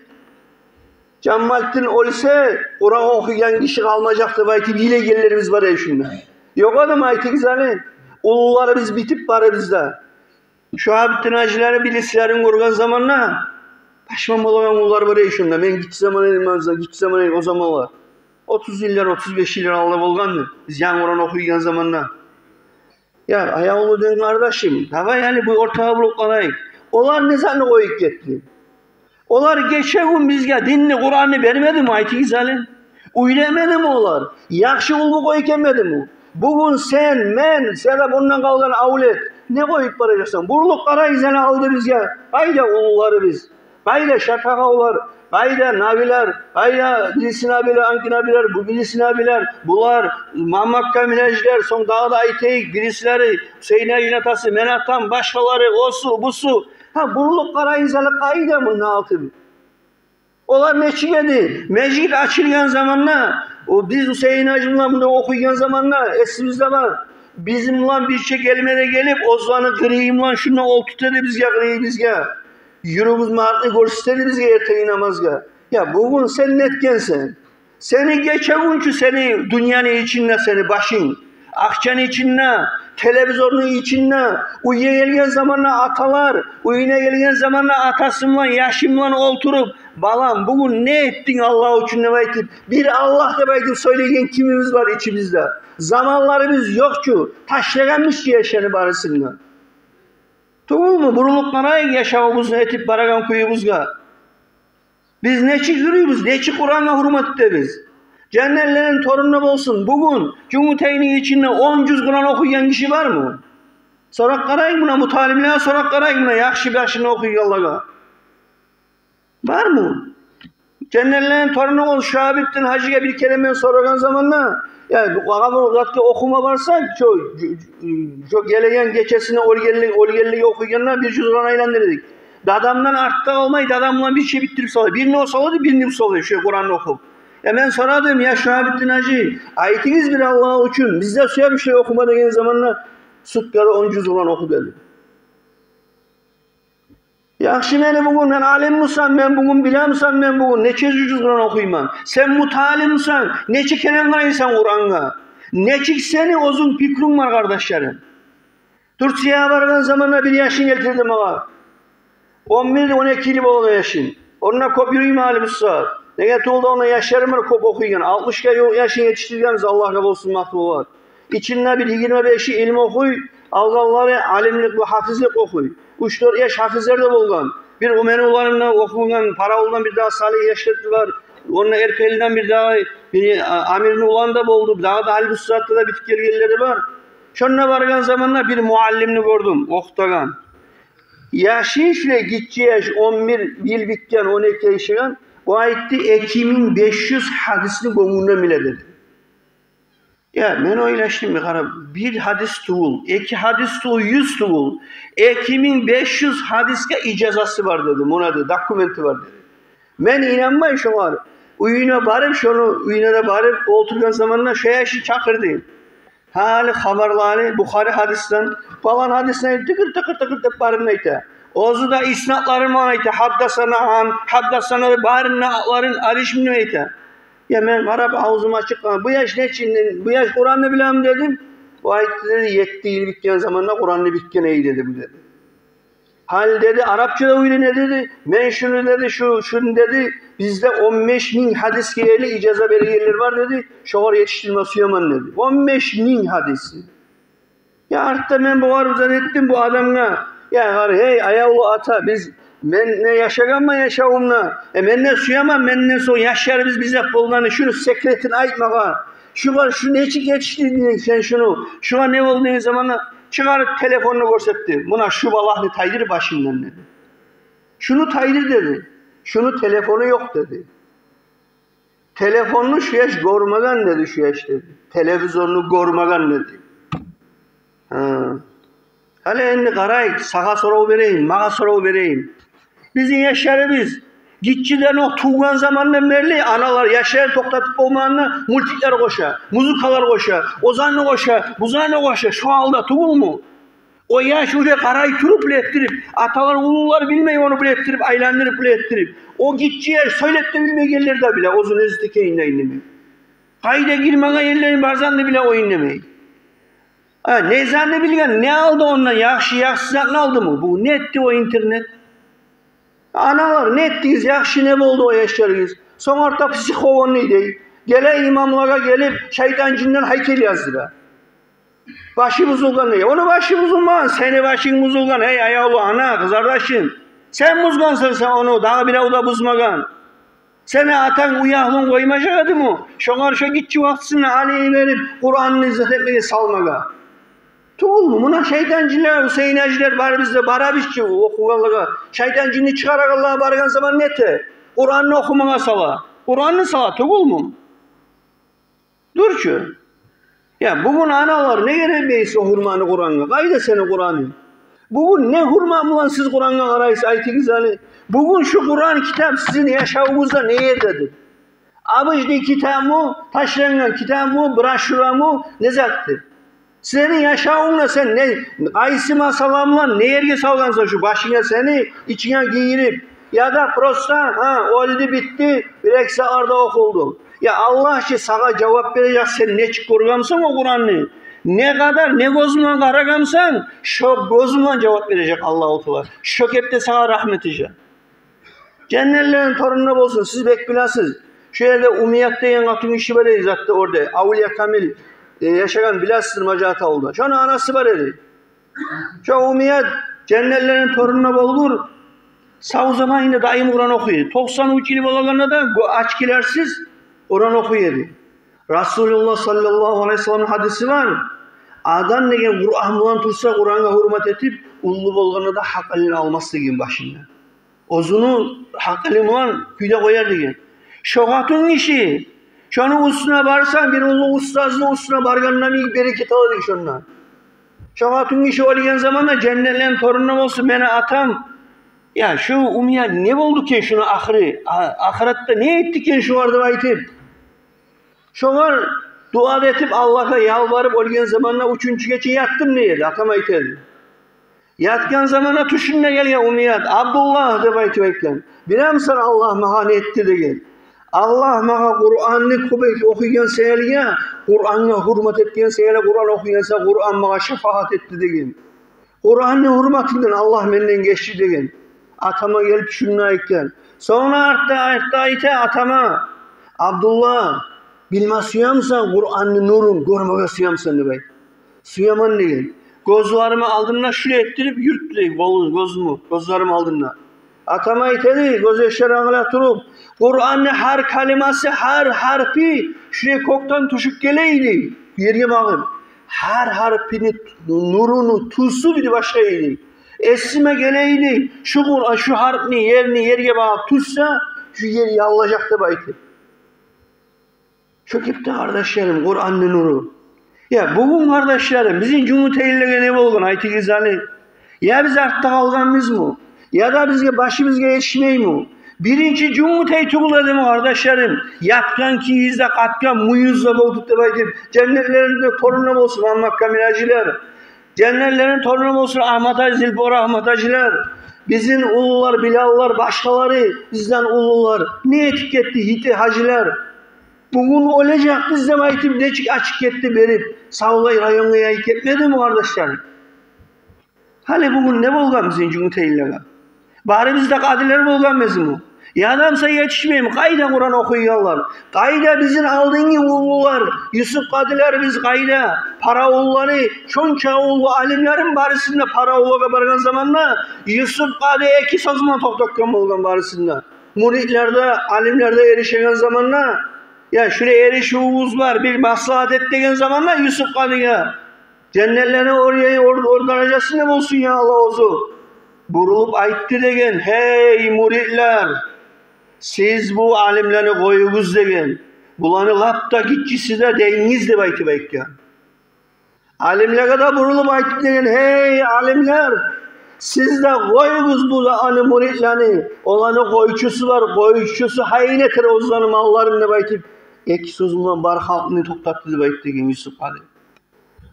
Жамалитдин оьлсе, Къуран охуйгъан гиши къалмажакъ деп айтып йылайгъанларыбыз бар эй шунда. Ёкъ адам, айтыгъыз гьали. Уллуларыбыз битип барыбыз да. Шугьабитдин гьажилери, бирисилерин гёрген заманда пашман болагъан уллулар бар эй шунда. Мен гиччи заман эдим, гиччи заман эдим о заманлар. Отуз йыллар, отуз беш йыллар алда болгъанды. Биз янгы Къуран охуйгъан заманда. Я, аявлу дин къардашым, давай гьали бу ортагъа буруп къарайыкъ. Олар не затны къоюп гетди? Олар гече-гюн бизге динни, Къуранны бермедими, айтыгъыз гьали? Уьйретмедими олар? Яхшы уллу къоюп гелмедими? Бугюн сен, мен, сен де мундан къалгъан авлет, не къоюп баражакъсан? Бурулуп къарайыкъ гьали алдыбызгъа. Къайда уллуларыбыз? Къайда Шатагъавлар? Къайда Набилер? Къайда бириси Набилер, анки Набилер, бу бириси Набилер? Булар Мамакка Милежлер, сонг дагъы да айтайыкъ, бирисилери Гьюсейин гьажини атасы, мени атам, башгъалары, осу, бусу. Гьа, бурулуп къарайыкъ гьали, къайда мунда алтын? Олар нечик эди? Межит ачылгъан заманда, о биз Гьюсейин гьажи булан мунда охуйгъан заманда, эсибизде бар. Бизин булан бирче гелме де гелип, оьзлени къырыйы булан шунда олтурта эди бизге, къырыйыбызгъа. Юрюгюз, мартны гёрсете эди бизге эртенги намазгъа. Я, бугюн сен не этгенсен? Сени гече-гюн чю сени дюньяны ичинде сени башынг, акъчаны ичинде, телевизорну ичинде, уьйге гелген заманда аталар, уьюне гелген заманда атасы булан, яшы булан олтуруп, «Балам, бугюн не этдинг Аллагь учун?» — деп айтып, бир «Аллагь» деп айтып сёйлейген кимибиз бар ичибизде? Заманларыбыз ёкъ чу, ташлагъанбыз чы яшланы барысын да. Тюгюлмю? Бурулуп къарайыкъ яшавубузну, этип барагъан кююбюзге. Биз нечик юрюйбюз, нечик Къурангъа гьюрмет этебиз? Женнетлени торунда болсун, бугюн Жюнгютейни ичинде он жюз Къуран охуйгъан гиши бармы? Сорап къарайыкъ муна, муталимлеге сорап къарайыкъ муна, яхшы башында охуйгъанлагъа. Бармы? Женнетлени торунда болсун, Шугьабитдин гьажиге бир керен мен сорагъан заманда, я, бу къагъа бу затгъа охума барса, шо, шо гелеген гечесинде оьлгенлик, оьлгенлик охуйгъанда бир жюз Къуран айландыра эдик. Дадамдан артда къалмай, дадам булан бирче битдирип сала. Бирни о сала эди, бирни бу сала эди, шо Къуранны охуп. Я, мен сорадым: «Я Шугьабитдин гьажи, айтыгъыз бир Аллагь учун, биз де сюебиз шулай охума», — деген заманда, «Суткада он жюз Къуран оху», — деди. Яхшы, мени бугюн, мен алим бусам, мен бугюн биле бусам, мен бугюн нече жюз Къуран охуйман? Сен муталим бусанг, нече керен къарайсан Къурангъа? Нечик сени оьзюнг пикрунг бар, къардашларым? Турциягъа баргъан заманда бир яшны гелтирди магъа. Он бир, он эки йыл болгъан яшны. Онда кёп юрюймен гьали бу сагьат. Неге тюгюл де, онда яшларым бар кёп охуйгъан. Алтмышгъа ювукъ яшны етишдиргенбиз, Аллагьгъа болсун макътавлар. Ичинде бир йигирма беши илму охуй, къалгъанлары алимлик, бу гьафизлик охуй. Уьч-дёрт яш гьафизлер де болгъан. Бир мени уланымда охугъан, Паравулдан бир дагъы салигь яшлар да бар. Онда Эрпелиден бир дагъы, бир, а, Амирни уланы да болду. Дагъы да гьали бу сагьатда да битип гелгенлери бар. Шонда баргъан заманда бир муаллимни гёрдюм, охутагъан. Яшы шулай гиччи яш, он бир йыл битген, он эки яшагъан. О айтды, эки минг беш юз гьадисни гёнгюнден биле деди. Я, мен ойлашдым, бир къарап, бир гьадис тюгюл, эки гьадис тюгюл, юз тюгюл, эки минг беш юз гьадисге ижазасы бар деди, муна деди, документи бар деди. Мен инанмай шогъар, уьюне барып, шону уьюне де барып олтургъан заманда шо яшны чакъырды. Гьали хабарланы Бухари гьадисден, палан гьадисден тыкъыр-тыкъыр-тыкъыр деп барын айта. Оьзю де иснадларын булан айта. Гьаддасана ан, гьаддасана, барын да атларын алышып айта. Я, мен къарап, авзум ачыкъ къалгъан. Бу яш нечик, бу яш Къуранны билеми дедим. О айтды деди, етти йыл битген заманда Къуранны битген эди деди бу деди. Гьали деди, арапча да уьйрене деди. Мен шуну деди, шу, шуну деди, бизде он беш минг гьадисге ерли ижаза берегенлер бар деди. Шогъар етишдирме сюемен деди. Он беш минг гьадис. Я, артда мен бугъар узат этдим бу адамгъа. Я, къара, гьей, аявлу ата, биз, мен не яшагъанман яшавумда, э, мен не сюемен, менден сонг яшларыбыз бизде болгъаны, шуну секретин айтмагъа. Шугъар шу нечик етишдирдинг сен шуну? Шугъар не болду деген заманда чыгъарып телефонну гёрсетди. Муна шу балагьны тайдыр башындан деди. Шуну тайдыр деди. Шуну телефону ёкъ деди. Телефонну шу яш гёрмеген деди, шу яш деди. Телевизорну гёрмеген деди. Гьа. Гьали энди къарайыкъ, сагъа сорав берейим, магъа сорав берейим. Бизин яшларыбыз гиччиден окъ, тувгъан замандан берли аналар яшларын токътатып болмагъанда мультиклер къоша, музыкалар къоша, озанны къоша, бузанны къоша, шо гьалда тюгюлмю? О яш уже къарай туруп биле этдирип, аталар, уллулар билмей ону биле этдирип, айландырып биле этдирип. О гиччи яш сёйлеп де билмейгенлер де биле оьзюню эзип экенин де индемей. Къайда гирмеге ерлерин, бар затны биле о индемей. А, не затны билген, не алды ондан, яхшы, яхшы затны алдымы? Бу не этди о интернет? Аналар, не этдигиз, яхшы не болду о яшларыгъыз? Сонг артда психованный дей. Геле имамлагъа гелип, шайтан-жинден гьайкел яздыра. Башы бузулгъан дей. Ону башы бузулмагъан, сени башынг бузулгъан, эй, аявлу ана, къызардашым. Сен бузгъансан сен ону, дагъы бирев де бузмагъан. Сени атанг уьягьлюн къоймажакъ эдими? Шогъар шо гиччи вакътисинде алып йиберип, Къуранны иззат этмеге салмагъа. Тюгюлмю? Муна шайтан-жинлер, Гьусейнажилер, барыбыз да барабыз чы охугъанлагъа. Шайтан-жинни чыгъарагъанлагъа баргъан заман не эте? Къуранны охумагъа сала. Къуранны сала, тюгюлмю? Дюр чю. Я, бугюн аналар, неге бермейсиз о гьюрманы Къурангъа? Къайда сени Къуранынг? Бугюн не гьюрмат булан сиз Къурангъа къарайсыз, айтыгъыз гьали? Бугюн шу Къуран китап сизин яшавугъузда не ердедир? Обычный китапмы, ташлангъан китапмы, брошюрамы, не затдыр? Сени яшавунгда сен не, къайсы масъала булан не ерге салгъансан шу башынга сени, ичинге гийирип, яда просто, гьа, оьлдю, битди, бир-эки сагьатларда охулду. Я Аллагь чы сагъа жавап бережек, сен нечик гёргенсен о Къуранны, не къадар, не гёз булан къарагъансан, шо гёз булан жавап бережек Аллагьу Таала. Шо кепде сагъа рагьмат эте. Женнетлени торунунда болсун, сиз бек билесиз. Шу ерде Умият деген къатынгиши бар эди, затда орда, Авлия Камил, э, яшагъан, билесиздир, Мажат авулда. Шону анасы бар эди. Шо Умият женнетлени торунунда болгъур. Сав заманында даим Къуран охуй эди. Токъсан уьч йыл болагъанда да гё-, очкилерсиз Къуран охуй эди. Расулуллагь саллаллагьу алайгьи ва салламны гьадиси бар. Адам деген Къуран булан турса, Къурангъа гьюрмат этип, уллу болгъанда да гьакъылын алмас деген башындан. Оьзюню гьакъылы булан кюйде къояр деген. Шо къатынгиши, шону уьстюне барсанг, бир уллу устазны уьстюне баргъанда йимик берекет ала деген шондан. Шо къатынгиши оьлген заманда, женнетлени торунунда болсун, мени атам, я, шу Умият не болду экен шуну ахыры, а-, ахыратда не этди экен шугъар деп айтып, шогъар дуа да этип, Аллагьгъа ялбарып, оьлген заманда уьчюнчю гече ятдым дей эди, атам айта эди. Ятгъан заманда тюшюнде гелген Умият, Абдуллагь деп айтып айтгъан. Билемисен Аллагь магъа не этди деген? Аллагь магъа Къуранны кёп охуйгъан саялы, Къурангъа гьюрмат этген саялы, Къуран охуйгъан саялы Къуран магъа шапагьат этди деген. Къуранны гьюрматындан Аллагь менден гечди деген. Атама гелип шуну айтгъан. Сонг артда, артда айта атама: «Абдуллагь, билме сюемисен Къуранны нурун, гёрмеге сюемисен?» — деп айта. «Сюемен», — деген. Гёзлерими алдында шулай этдирип юрютдю дей, гёз-, гёзюмню, гёзлерими алдында. Атама айта дей, гёзьяшлар агъыла туруп: «Къуранны гьар калимасы, гьар гьарпи шулай кёкден тюшюп геле эди, ерге багъып. Гьар гьарпини нуруну тюсю бир башгъа эди. Эсиме геле эди, шу Къуран, шу гьарпны ерни ерге багъып тюшсе, шу ер яллажакъ», — деп айтып. Шо кепде, къардашларым, Къуранны нуру. Я, бугюн, къардашларым, бизин жюнгютейлилеге не болгъан, айтыгъыз гьали? Я биз артда къалгъанбызмы? Яда бизге, башыбызгъа етишмейми? Биринчи жюнгютей тюгюл эдими, къардашларым? Ятгъан кийигиз де, къатгъан мюйюгюз де болдукъ деп айтып, женнетлерини торунунда болсун Маммат Камил гьажилер. Женнетлерини торунунда болсун Агьмат гьажи, Зилпора Агьмат гьажилер. Бизин уллулар, Билаллар, башгъалары, бизден уллулар. Не этип гетди Гьити гьажилер? Бугюн оьлежекбиз деп айтып, нечик ачып гетди берип, савлай районгъа яйып гетмедими, къардашларым? Гьали бугюн не болгъан бизин жюнгютейлилеге? Барыбыз да къадилер болгъанбызмы? Яда буса етишмейми? Къайда Къуран охуйгъанлар? Къайда бизин алдынгъы уллулар? Юсуп къадилерибиз къайда? Паравуллары, шонча уллу алимлерин барысын да паравуллагъа баргъан заманда Юсуп къади эки сёз булан токътатгъан болгъан барысын да. Муритлер де, алимлер де эришеген заманда, я, шулай эришивюгюз бар, бир маслагьат эт деген заманда Юсуп къадиге, женнетлени ор-, ор-, ор даражасында болсун, я Аллагь, оьзю бурулуп айтды деген: «Гьей, муритлер, сиз бу алимлени къоюгъуз, — деген. — Буланы лап да гиччиси де денгиз», — деп айтып айтгъан. Алимлеге де бурулуп айтды деген: «Гьей, алимлер, сиз де къоюгъуз буланы, муритлени. Оланы къойчусу бар, къойчусу гьайын этер оьзлени малларын», — деп айтып, эки сёз булан бар халкъны токътатды деп айтды деген Юсуп къади.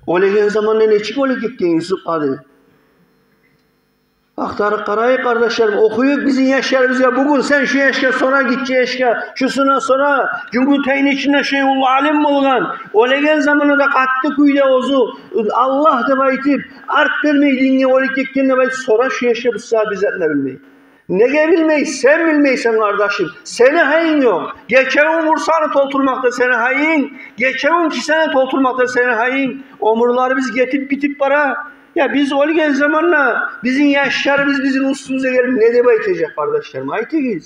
Оьлеген заманда нечик оьлюп гетген Юсуп къади? Ахтарып къарайыкъ, къардашларым, охуюкъ бизин яшларыбызгъа. Бугюн сен шу яшгъа сора, гиччи яшгъа, шусуна сора, Жюнгютейни ичинде шей уллу алим болгъан, оьлеген заманда да къатты кюйде оьзю Аллагь деп айтып, арт бермей динге, оьлюп гетген деп айтып, сора шу яшгъа, бу сагьат бир зат да билмей. Неге билмей? Сен билмейсен, къардашым. Сени гьайынг ёкъ. Гече-гюн къурсакъны толтурмакъда сени гьайынг, гече-гюн кисени толтурмакъда сени гьайынг. Оьмюрлерибиз гетип битип бара. Я биз оьлген заманда бизин яшларыбыз бизин уьстюбюзге гелип не деп айтажакъ, къардашларым? Айтыгъыз.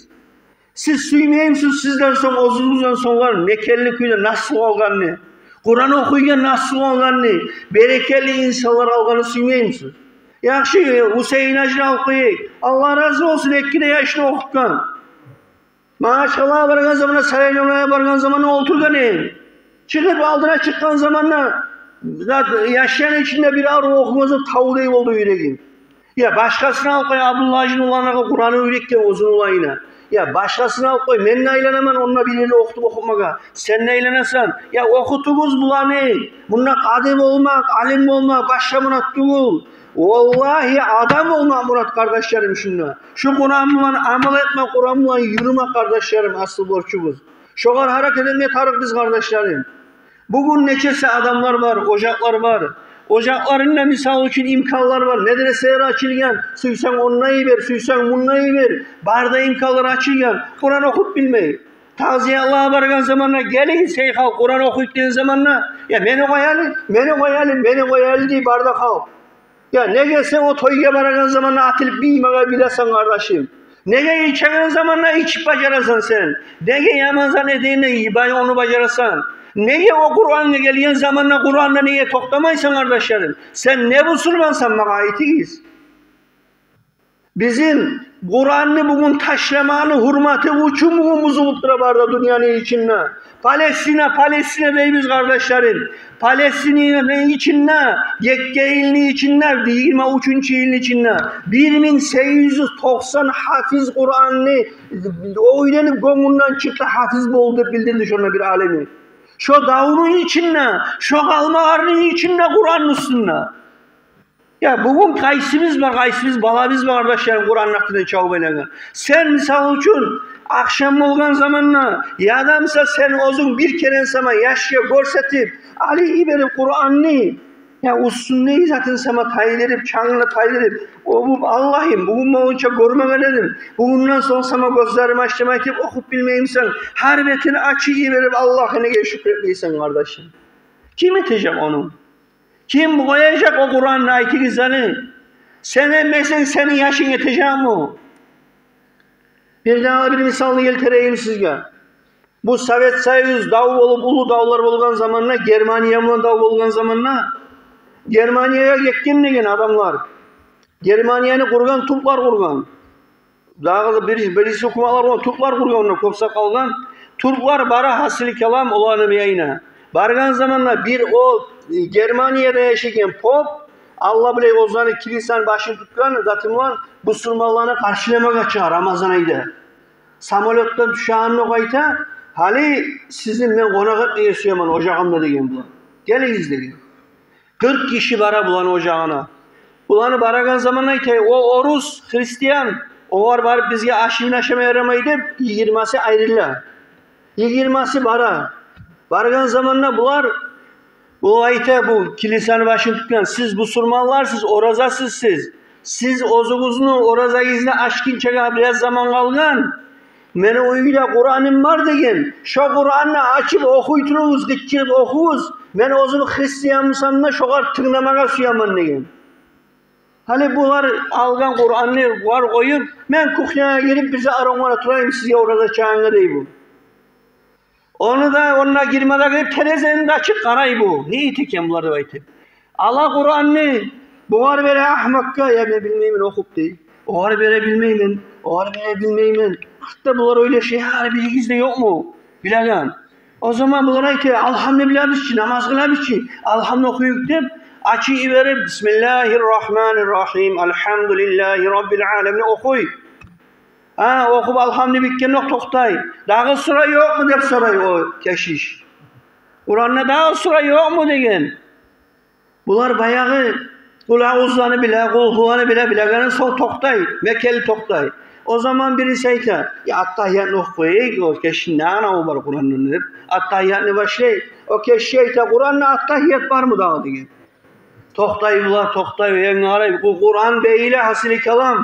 Сиз сюймеймисиз сизден сонг, оьзюгюзден сонглар мекенли кюйде насил къалгъанны, Къуран охуйгъан насил къалгъанны, берекетли инсанлар къалгъанны сюймеймисиз? Яхшы, Гьусейин-гьажини алып къояйыкъ. Аллагь рази болсун, эки де яшны охутгъан. Магьачкъалагъа баргъан заманда, Сариограмотгъа баргъан заманда олтургъан эди. Чыгъып алдына чыкъгъан заманда, зат, яшланы ичинде бир арив охугъан сонг, тавдай болду юреги. Я башгъасын алып къой, Абдуллагь-гьажини уланына Къуранны уьйретген оьзюню уланына. Я башгъасын алып къой, мен де айланаман онда бир ерде охутуп охутмагъа. Сен де айланасан. Я охутугъуз буланы. Мунда къади болмакъ, алим болмакъ башгъа мурат тюгюл. Валлагьи, адам болмакъ мурат, къардашларым, шунда. Шу Къуран булан амал этме, Къуран булан юрюме, къардашларым, асыл борчубуз. Шогъар гьаракат этме тарыкъ биз, къардашларым. Бугюн нечесе адамлар бар, ожакълар бар. Ожакъларында, мисал учун, имканлар бар. Медреселер ачылгъан, сюйсенг онда йибер, сюйсенг мунда йибер. Бары да имканлар ачылгъан. Къуран охуп билмей. Тазиялагъа баргъан заманда, гелигиз, шейх, Къуран охуйукъ деген заманда, я мени къояли, мени къояли, мени къояли дей бары да халкъ. Я неге сен о тойгъа барагъан заманда атылып биймеге билесен, къардашым? Неге ичеген заманда ичип бажарасан сен? Неге яман зат этегенде йибай ону бажарасан? Неге о Къурангъа гелген заманда Къуранда неге токътамайсан, къардашларым? Сен не бусурмансан, магъа айтыгъыз. Бизин Къуранны бугюн ташламаны гьюрматы учун бугюн бузулуп тура бары да дюньяны ичинде. Палестина, Палестина дейбиз, къардашларым. Палестинаны ичинде, гекке йылны ичинде, йигирма уьчюнчю йылны ичинде бир минг сегиз юз токъсан гьафиз Къуранны, о уьйренип гёнгюнден чыкъды, гьафиз болду деп билдирди шонда бир алими. Шо давну ичинде, шо къалмагъалны ичинде Къуранны уьстюнде. Я бугюн къайсыбыз бар, къайсыбыз балабыз бар, къардашларым, Къуранны артындан чабып айлангъан? Сен, мисал учун, ахшам болгъан заманда, яда, мисал, сен оьзюнг бир керен сама яшгъа гёрсетип, али йиберип Къуранны, я уьстюндеги затын сама тайдырып, чангны тайдырып, о, бу, Аллагьым, бугюн болгъунча гёрмеген эдим, бугюнден сонг сама гёзлерим ачдым айтып, охуп билмеймисен, гьар бетин ачып йиберип, Аллагьгъа неге шюкюр этмейсен, къардашым? Ким этежек ону? Ким къояжакъ о Къуранны, айтыгъыз гьали? Сен этмесенг, сени яшынг этежекми? Бир дагъы бир мисалны гелтирейим сизге. Бу Совет Союз дав болуп, уллу давлар болгъан заманда, Германия булан дав болгъан заманда, Германиягъа гетген деген адамлар. Германияны къургъан турклар къургъан. Дагъы да бир, бириси гьукуматлар болгъан, турклар къургъан, онда кёп зат къалгъан. Турклар бара, гьасили калам, оланы янына. Баргъан заманда бир о, э, Германияда яшайгъан поп, Аллагь билей, оьзлени килисаны башын тутгъан заты булан бусурманланы къаршыламагъа чыгъа Рамазан айда. Самолётдан тюшегенде айта: «Гьали сизин мен къонакъ этмеге сюемен ожагъымда», — деген булан. «Гелигиз», — деген. Къыркъ гиши бара буланы ожагъына. Буланы барагъан заманда айта: «О орус, христиан, огъар барып бизге ашын ашама ярамай», — деп, йигирмасы айрыла. Йигирмасы бара. Баргъан заманда булар, бу айта, бу килисаны башын тутгъан: «Сиз бусурманларсыз, оразасыз сиз. Сиз оьзюгюзню оразагъызны ачгъынчагъа бираз заман къалгъан. Мени уьйде Къураным бар, — деген. — Шо Къуранны ачып охуй туругъуз, къычырып охугъуз. Мен оьзюм христиан бусам да, шогъар тынгламагъа сюемен», — деген. Гьали булар алгъан Къуранны булар къоюп: «Мен кухнягъа гирип бир зат аравгъа турайым сизге ораза ачагъангъа», — дей бу. Ону да, онда гирме де гирип, терезени де ачып къарай бу. Не эте экен булар деп айтып. Ала Къуранны, бугъар бере, агьмакъгъа: «Я мен билмеймен охуп», — дей. Огъар бере: «Билмеймен», огъар бере: «Билмеймен». Артда булар ойлаша: «Я, гьали биригиз де ёкъму билеген?» О заман булар айта: «Алгьамны билебиз чи, намаз къылабыз чы, алгьамны охуюкъ», — деп, ачып йиберип: «Бисмиллагьи ррагьмани ррагьим, альгьамдулиллагьи раббил аламин», — охуй. Гьа, охуп алгьамны битгенде токътай. «Дагъы сура ёкъму?» — деп сорай о кешиш. «Къуранда дагъы сура ёкъму?» — деген. Булар баягъы Къул агъузланы биле, къулгьуланы биле, билегенин сонг токътай, мекенли токътай. О заман бириси айта: «Я, аттагьиятны охуп къояйыкъ, о кешини не анаву бар Къурандан», — деп. Аттагьиятны башлай. О кеши айта: «Къуранда аттагьият бармы дагъы?» — деген. Токътай булар, токътай, энни къарай, бу Къуран бегиле, гьасили калам.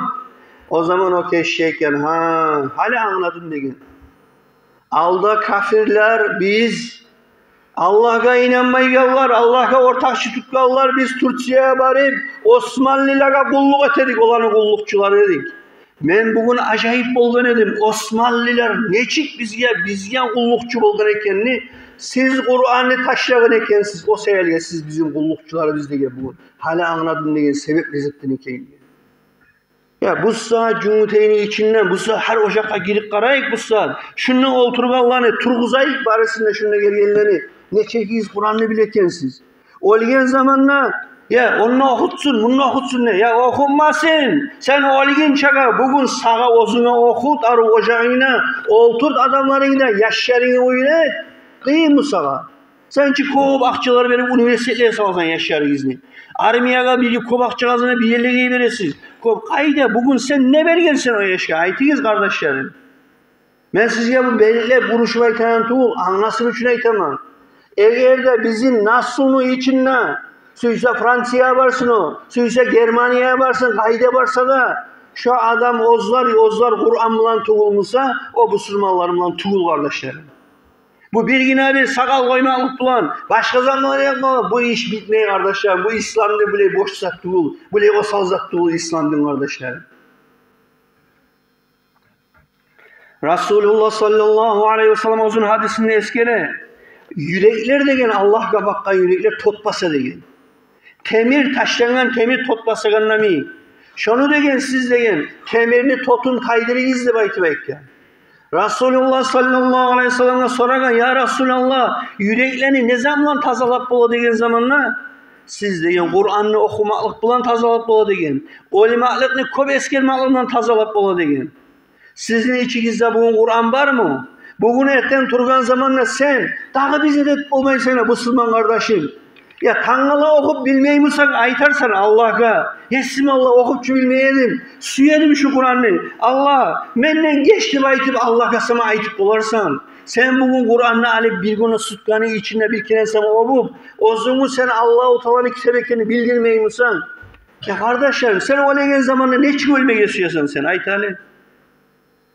О заман о кеши айтгъан: «Гьа, гьали англадым», — деген. Алда капирлер, биз Аллагьгъа инанмайгъанлар, Аллагьгъа ортакъчы тутгъанлар, биз Турциягъа барып, османлилагъа къуллукъ эте эдик, оланы къуллукъчулары эдик. Мен бугюн ажайып болгъан эдим, османлилер нечик бизге, бизге къуллукъчу болгъан экенни, сиз Къуранны ташлагъан экенсиз, о саялы сиз бизин къуллукъчуларыбыз деген бугюн. Гьали англадым деген себеп не затдан экенни. Я, бу сагьат Жюнгютейни ичинден, бу сагьат гьар ожакъгъа гирип къарайыкъ, бу сагьат шунда олтургъанланы тургъузайыкъ, барысын да, шунда гелгенлени, нечегиз Къуранны биле экенсиз. Оьлген заманда, я, онда охутсун, мунда охутсун де, я, охутмасын. Сен оьлгюнчеге, бугюн сагъа оьзюнге охут, арив ожагъынгда олтурт, адамларынгны, яшларынгны уьйрет. Къыйынмы сагъа? Сен чи кёп акъчалар берип университетлеге саласан яшларыгъызны. Армиягъа бир кёп акъча къазанып, бир ерлеге бересиз. Кёп къайда, бугюн сен не бергенсен о яшгъа? Айтыгъыз, къардашларым. Мен сизге бу белгилеп, урушуп айтагъан тюгюл, англасын учун айтаман. Эгер де бизин наслуну ичинде, сюйсе Франциягъа барсын о, сюйсе Германиягъа барсын, къайда барса да, шо адам оьзлер, оьзлер Къуран булан тюгюл буса, о бусурманлар булан тюгюл, къардашларым. Бу биргине-бир сакъал къоймакълыкъ булан, башгъа затлар якъмакъ, бу иш битмей, къардашларым. Бу исламны булай бош зат тюгюл, булай осал зат тюгюл исламны, къардашларым. Расулуллагь саллаллагьу алайгьи васаллам оьзюню гьадисинде эсгере: «Юреклер, — деген, — Аллагьгъа бакъгъан юреклер тот баса», — деген. Темир, ташлангъан темир тот басагъанда йимик. Шону, деген, сиз, деген, темирни тотун тайдырыгъыз деп айтып айтгъан. Расулуллагь саллаллагьу алайгьи васалламгъа сорагъан: «Я Расулаллагь, юреклени не зат булан тазалап бола?» — деген заманда: «Сиз, — деген, — Къуранны охумакълыкъ булан тазалап бола, — деген. — Оьлмакълыкъны кёп эсгермакълыкъ булан тазалап бола, — деген. — Сизин ичигизде бугюн Къуран бармы? Бугюн эртен тургъан заманда сен дагъы бир зат этип болмайсан, бусурман къардашым. Я, тангала охуп билмеймисен, айтарсан Аллагьгъа: Есим Аллагь, охуп чу билмей эдим, сюе эдим шу Къуранны. Аллагь, менден геч деп айтып, Аллагьгъа сама айтып боларсан. Сен бугюн Къуранны алып, бир гюн, сутканы ичинде бир керен сама охуп, оьзюнгню сен Аллагьу Тааланы китабы экенни билдирмеймисен?» Я, къардашларым, сен оьлеген заманда нечик оьлмеге сюесен сен, айт гьали?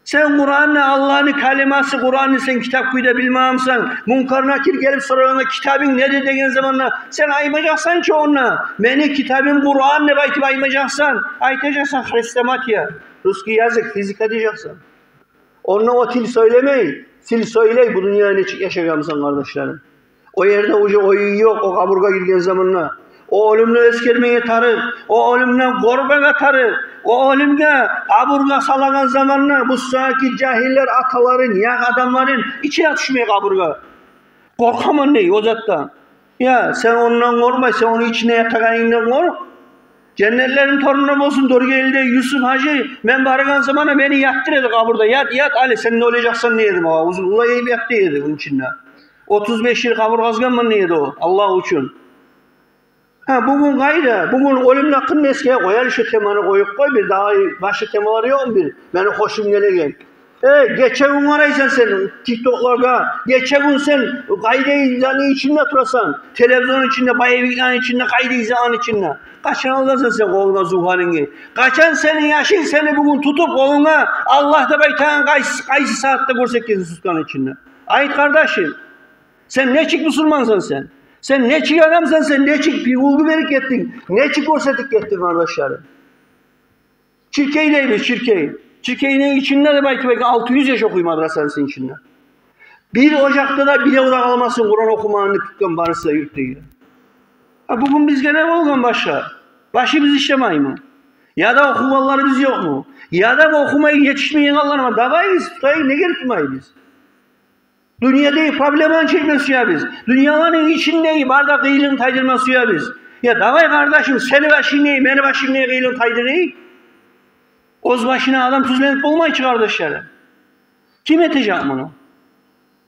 Сен Къуранны, Аллагьны калимасы Къуранны сен китап кюйде билмеймисен? Мункар-Накир гелип сорагъанда: «Китабынг недир?» — деген заманда, сен айтмажакъсан чы онда: «Мени китабым Къуран», — деп айтып айтмажакъсан. Айтажакъсан: «Хрестоматия, русский язык, физика», — дежексен. Онда о тил сёйлемей, тил сёйлей бу дюньяда нечик яшагъанмысан, къардашларым. О ерде уже оюн ёкъ, о къабургъа гирген заманда. О оьлюмню эсгермеге тарыкъ, о оьлюмден къоркъмагъа тарыкъ. О оьлюмге, къабургъа салагъан заманда бу сагьатгъы жагьиллер аталарын, ягъ адамларын ичине тюшмей къабургъа. «Къоркъаман», — дей, — «о затдан». Я, сен ондан къоркъмай, сен ону ичинде ятагъанынгдан къоркъ. Женнетлерин торунлары болсун Доргелиде Юсуп гьажи, мен барагъан заманда мени ятдыра эди къабурда. «Ят, ят, гьали сен де оьлежексен», — дей эди магъа. Узунлай ят дей эди ону ичинде. Отуз беш йыл къабур къазгъанман дей эди о, Аллагь учун. Гьа, бугюн къайда? Бугюн оьлюмню гьакъында эсгере къояйыкъ, шу теманы къоюп къой, бир дагъы башгъа темалар ёкъму бир? Мени хошум гелеген. Э, гече-гюн къарайсан сен тиктокларгъа, гече-гюн сен къайда, изланы ичинде турасан, телевизионну ичинде, боевиклени ичинде, къайда, изланы ичинде. Къачан аласан сен къолунга зугьарингни? Къачан сени яшынг сени бугюн тутуп къолунга, Аллагь деп айтагъан къайсы, къайсы сагьатда гёрсетген сутканы ичинде? Айт, къардашым, сен нечик бусурмансан сен? Сен нечик адамсан сен? Нечик пигулгъу берип гетдинг? Нечик гёрсетип гетдинг, къардашларым? Чиркей дейбиз, чиркей. Чиркейни ичинде деп айтып, алты юз яш охуй мадрасаны ичинде. Бир ожакъда да бирев де къалмасын Къуран охумагъанны тутгъан, барысы да юртда. А бугюн бизге не болгъан башгъа? Башыбыз ишлемейми? Яда охугъанларыбыз ёкъму? Яда охумай етишмейгенлер бар? Давай биз тутайыкъ, неге тутмайбыз? Дюньядагъы проблеманы чекме сюебиз. Дюньяланы ичиндеги бары да къыйынлыкъны тайдырма сюебиз. Я давай, къардашым, сени башынгны, мени башымны къыйынлыгъын тайдырайыкъ. Оьз башына адам тюзленип болмай чы, къардашларым. Ким этежек муну?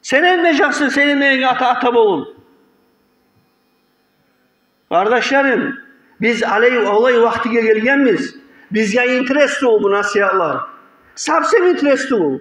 Сен этмежексен, сен этмегенге ата, ата болуп. Къардашларым, Биз алай, олай вакътиге гелгенбиз. Бизге интерес тюгюл бу насигьатлар. Совсем интерес тюгюл.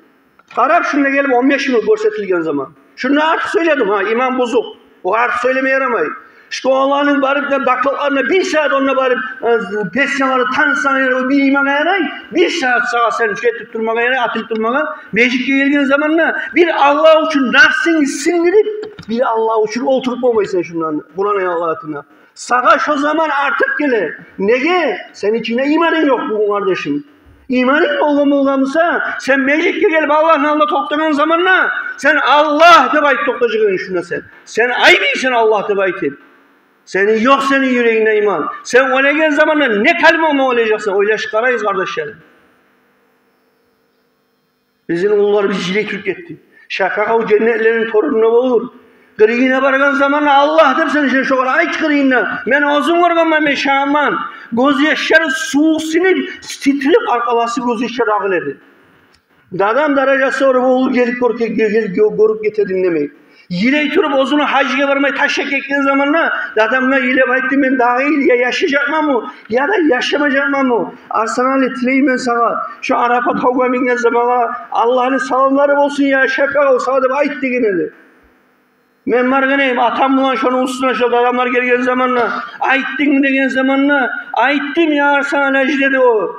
Къарап, шунда гелип он беш минут гёрсетилген заман. Шунда артыкъ сёйледим, гьа, иман бузукъ. О артыкъ сёйлеме ярамай. Школаланы барып да, бакалаврны бир сагьат онда барып, э, песенялар, танцлар, о бир имангъа ярай. Бир сагьат сагъа сен шо этип турмагъа ярай, атылып турмагъа. Межитге гелген заманда бир Аллагь учун напсынгны сындырып, бир Аллагь учун олтуруп болмайсан шундан Къуран аятлар артына. Сагъа шо заман артыкъ геле. Неге? Сени ичингде иманынг ёкъ бугюн, къардашым. Иманынг болгъан болгъан буса, сен межитге гелип Аллагьны алдында токътагъан заманда, сен «Аллагь» деп айтып токътажакъ эдинг шунда сен. Сен айбыйсан «Аллагь» деп айтып. Сени ёкъ сени юрегингде иман. Сен оьлеген заманда не калима булан оьлежексен? Ойлашып къарайыкъ, къардашларым. Бизин уллуларыбыз йылай туруп гетди. Шапагъав женнетлени торунда болур. Къырыйына баргъан заманда «Аллагь» деп сен шо, шогъар айт къырыйында. Мен оьзюм гёргенмен, мен шагьатман. Гёзьяшлары сувукъ сынып, титиреп, аркъаласы гёзьяшлар агъыла эди. Дадам даражасы оьр болуп гелип гёр-, гел-, гел-, гё-, гёрюп гете эдим демей. Йылай туруп, оьзюню гьажгъа бармай ташлап гетген заманда дадамгъа йылап айтды: «Мен дагъы йыл я яшажакъманмы, яда яшамажакъманмы? Арсанали, тилеймен сагъа, шо Арапа тавгъа минген заманда Аллагьны саламлары болсун, я Шапагъав, сагъа деп айт», — деген эди. Мен баргъан эдим атам булан шону уьстюне, шо адамлар гелген заманда, «Айтдынгмы?» — деген заманда, «Айтдым, я Арсанали-гьажи», — деди о.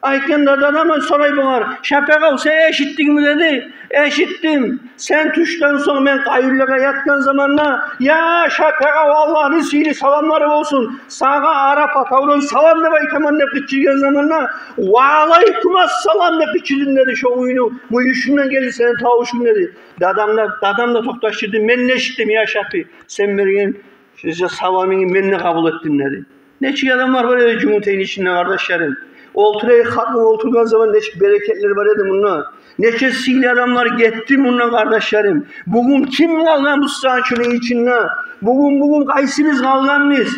Айтгъанда дадам сорай бугъар: «Шапагъав, сен эшитдингми?» — деди. «Эшитдим. Сен тюшден сонг мен къаюллагъа ятгъан заманда, я Шапагъав, Аллагьны сыйлы саламлары болсун, сагъа Арапа тавдан салам деп айтаман», — деп къычыргъан заманда, «Ва алайкум ассалам» деп къычырдым, деди. «Шо уьйню мюйюшюнден гелди сени тавушунг», — деди. Дадам да, дадам да токъташдырды. «Мен де эшитдим, я Шапи, сен берген шо саламынгны мен де къабул этдим», — деди. Нечик адамлар бар эди Жюнгютейни ичинде, къардашларым. Олтура эдик, хатму олтургъан заман нечик берекетлер бар эди мунда. Нече сыйлы адамлар гетди мундан, къардашларым. Бугюн ким къалгъан бу сагьатны ичинде? Бугюн, бугюн къайсыбыз къалгъанбыз?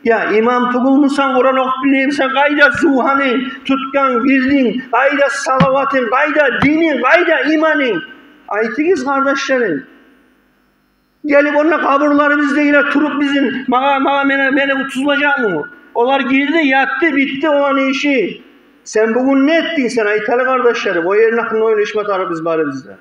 Я имам тюгюлмюсен, Къуран охуп билмеймисен, къайда зувгьанынг, тутгъан вирдинг, къайда салаватынг, къайда дининг, къайда иманынг? Айтыгъыз, къардашларым. Гелип онда къабурларыбыздагъылар туруп бизин, магъа, магъа, мени, мени тузлажакъмы? Олар гирди, ятды, битди оланы иши. Сен бугюн не этдинг, сен айт гьали, къардашларым. О ерни гьакъында ойлашма тарыкъбыз барыбыз да.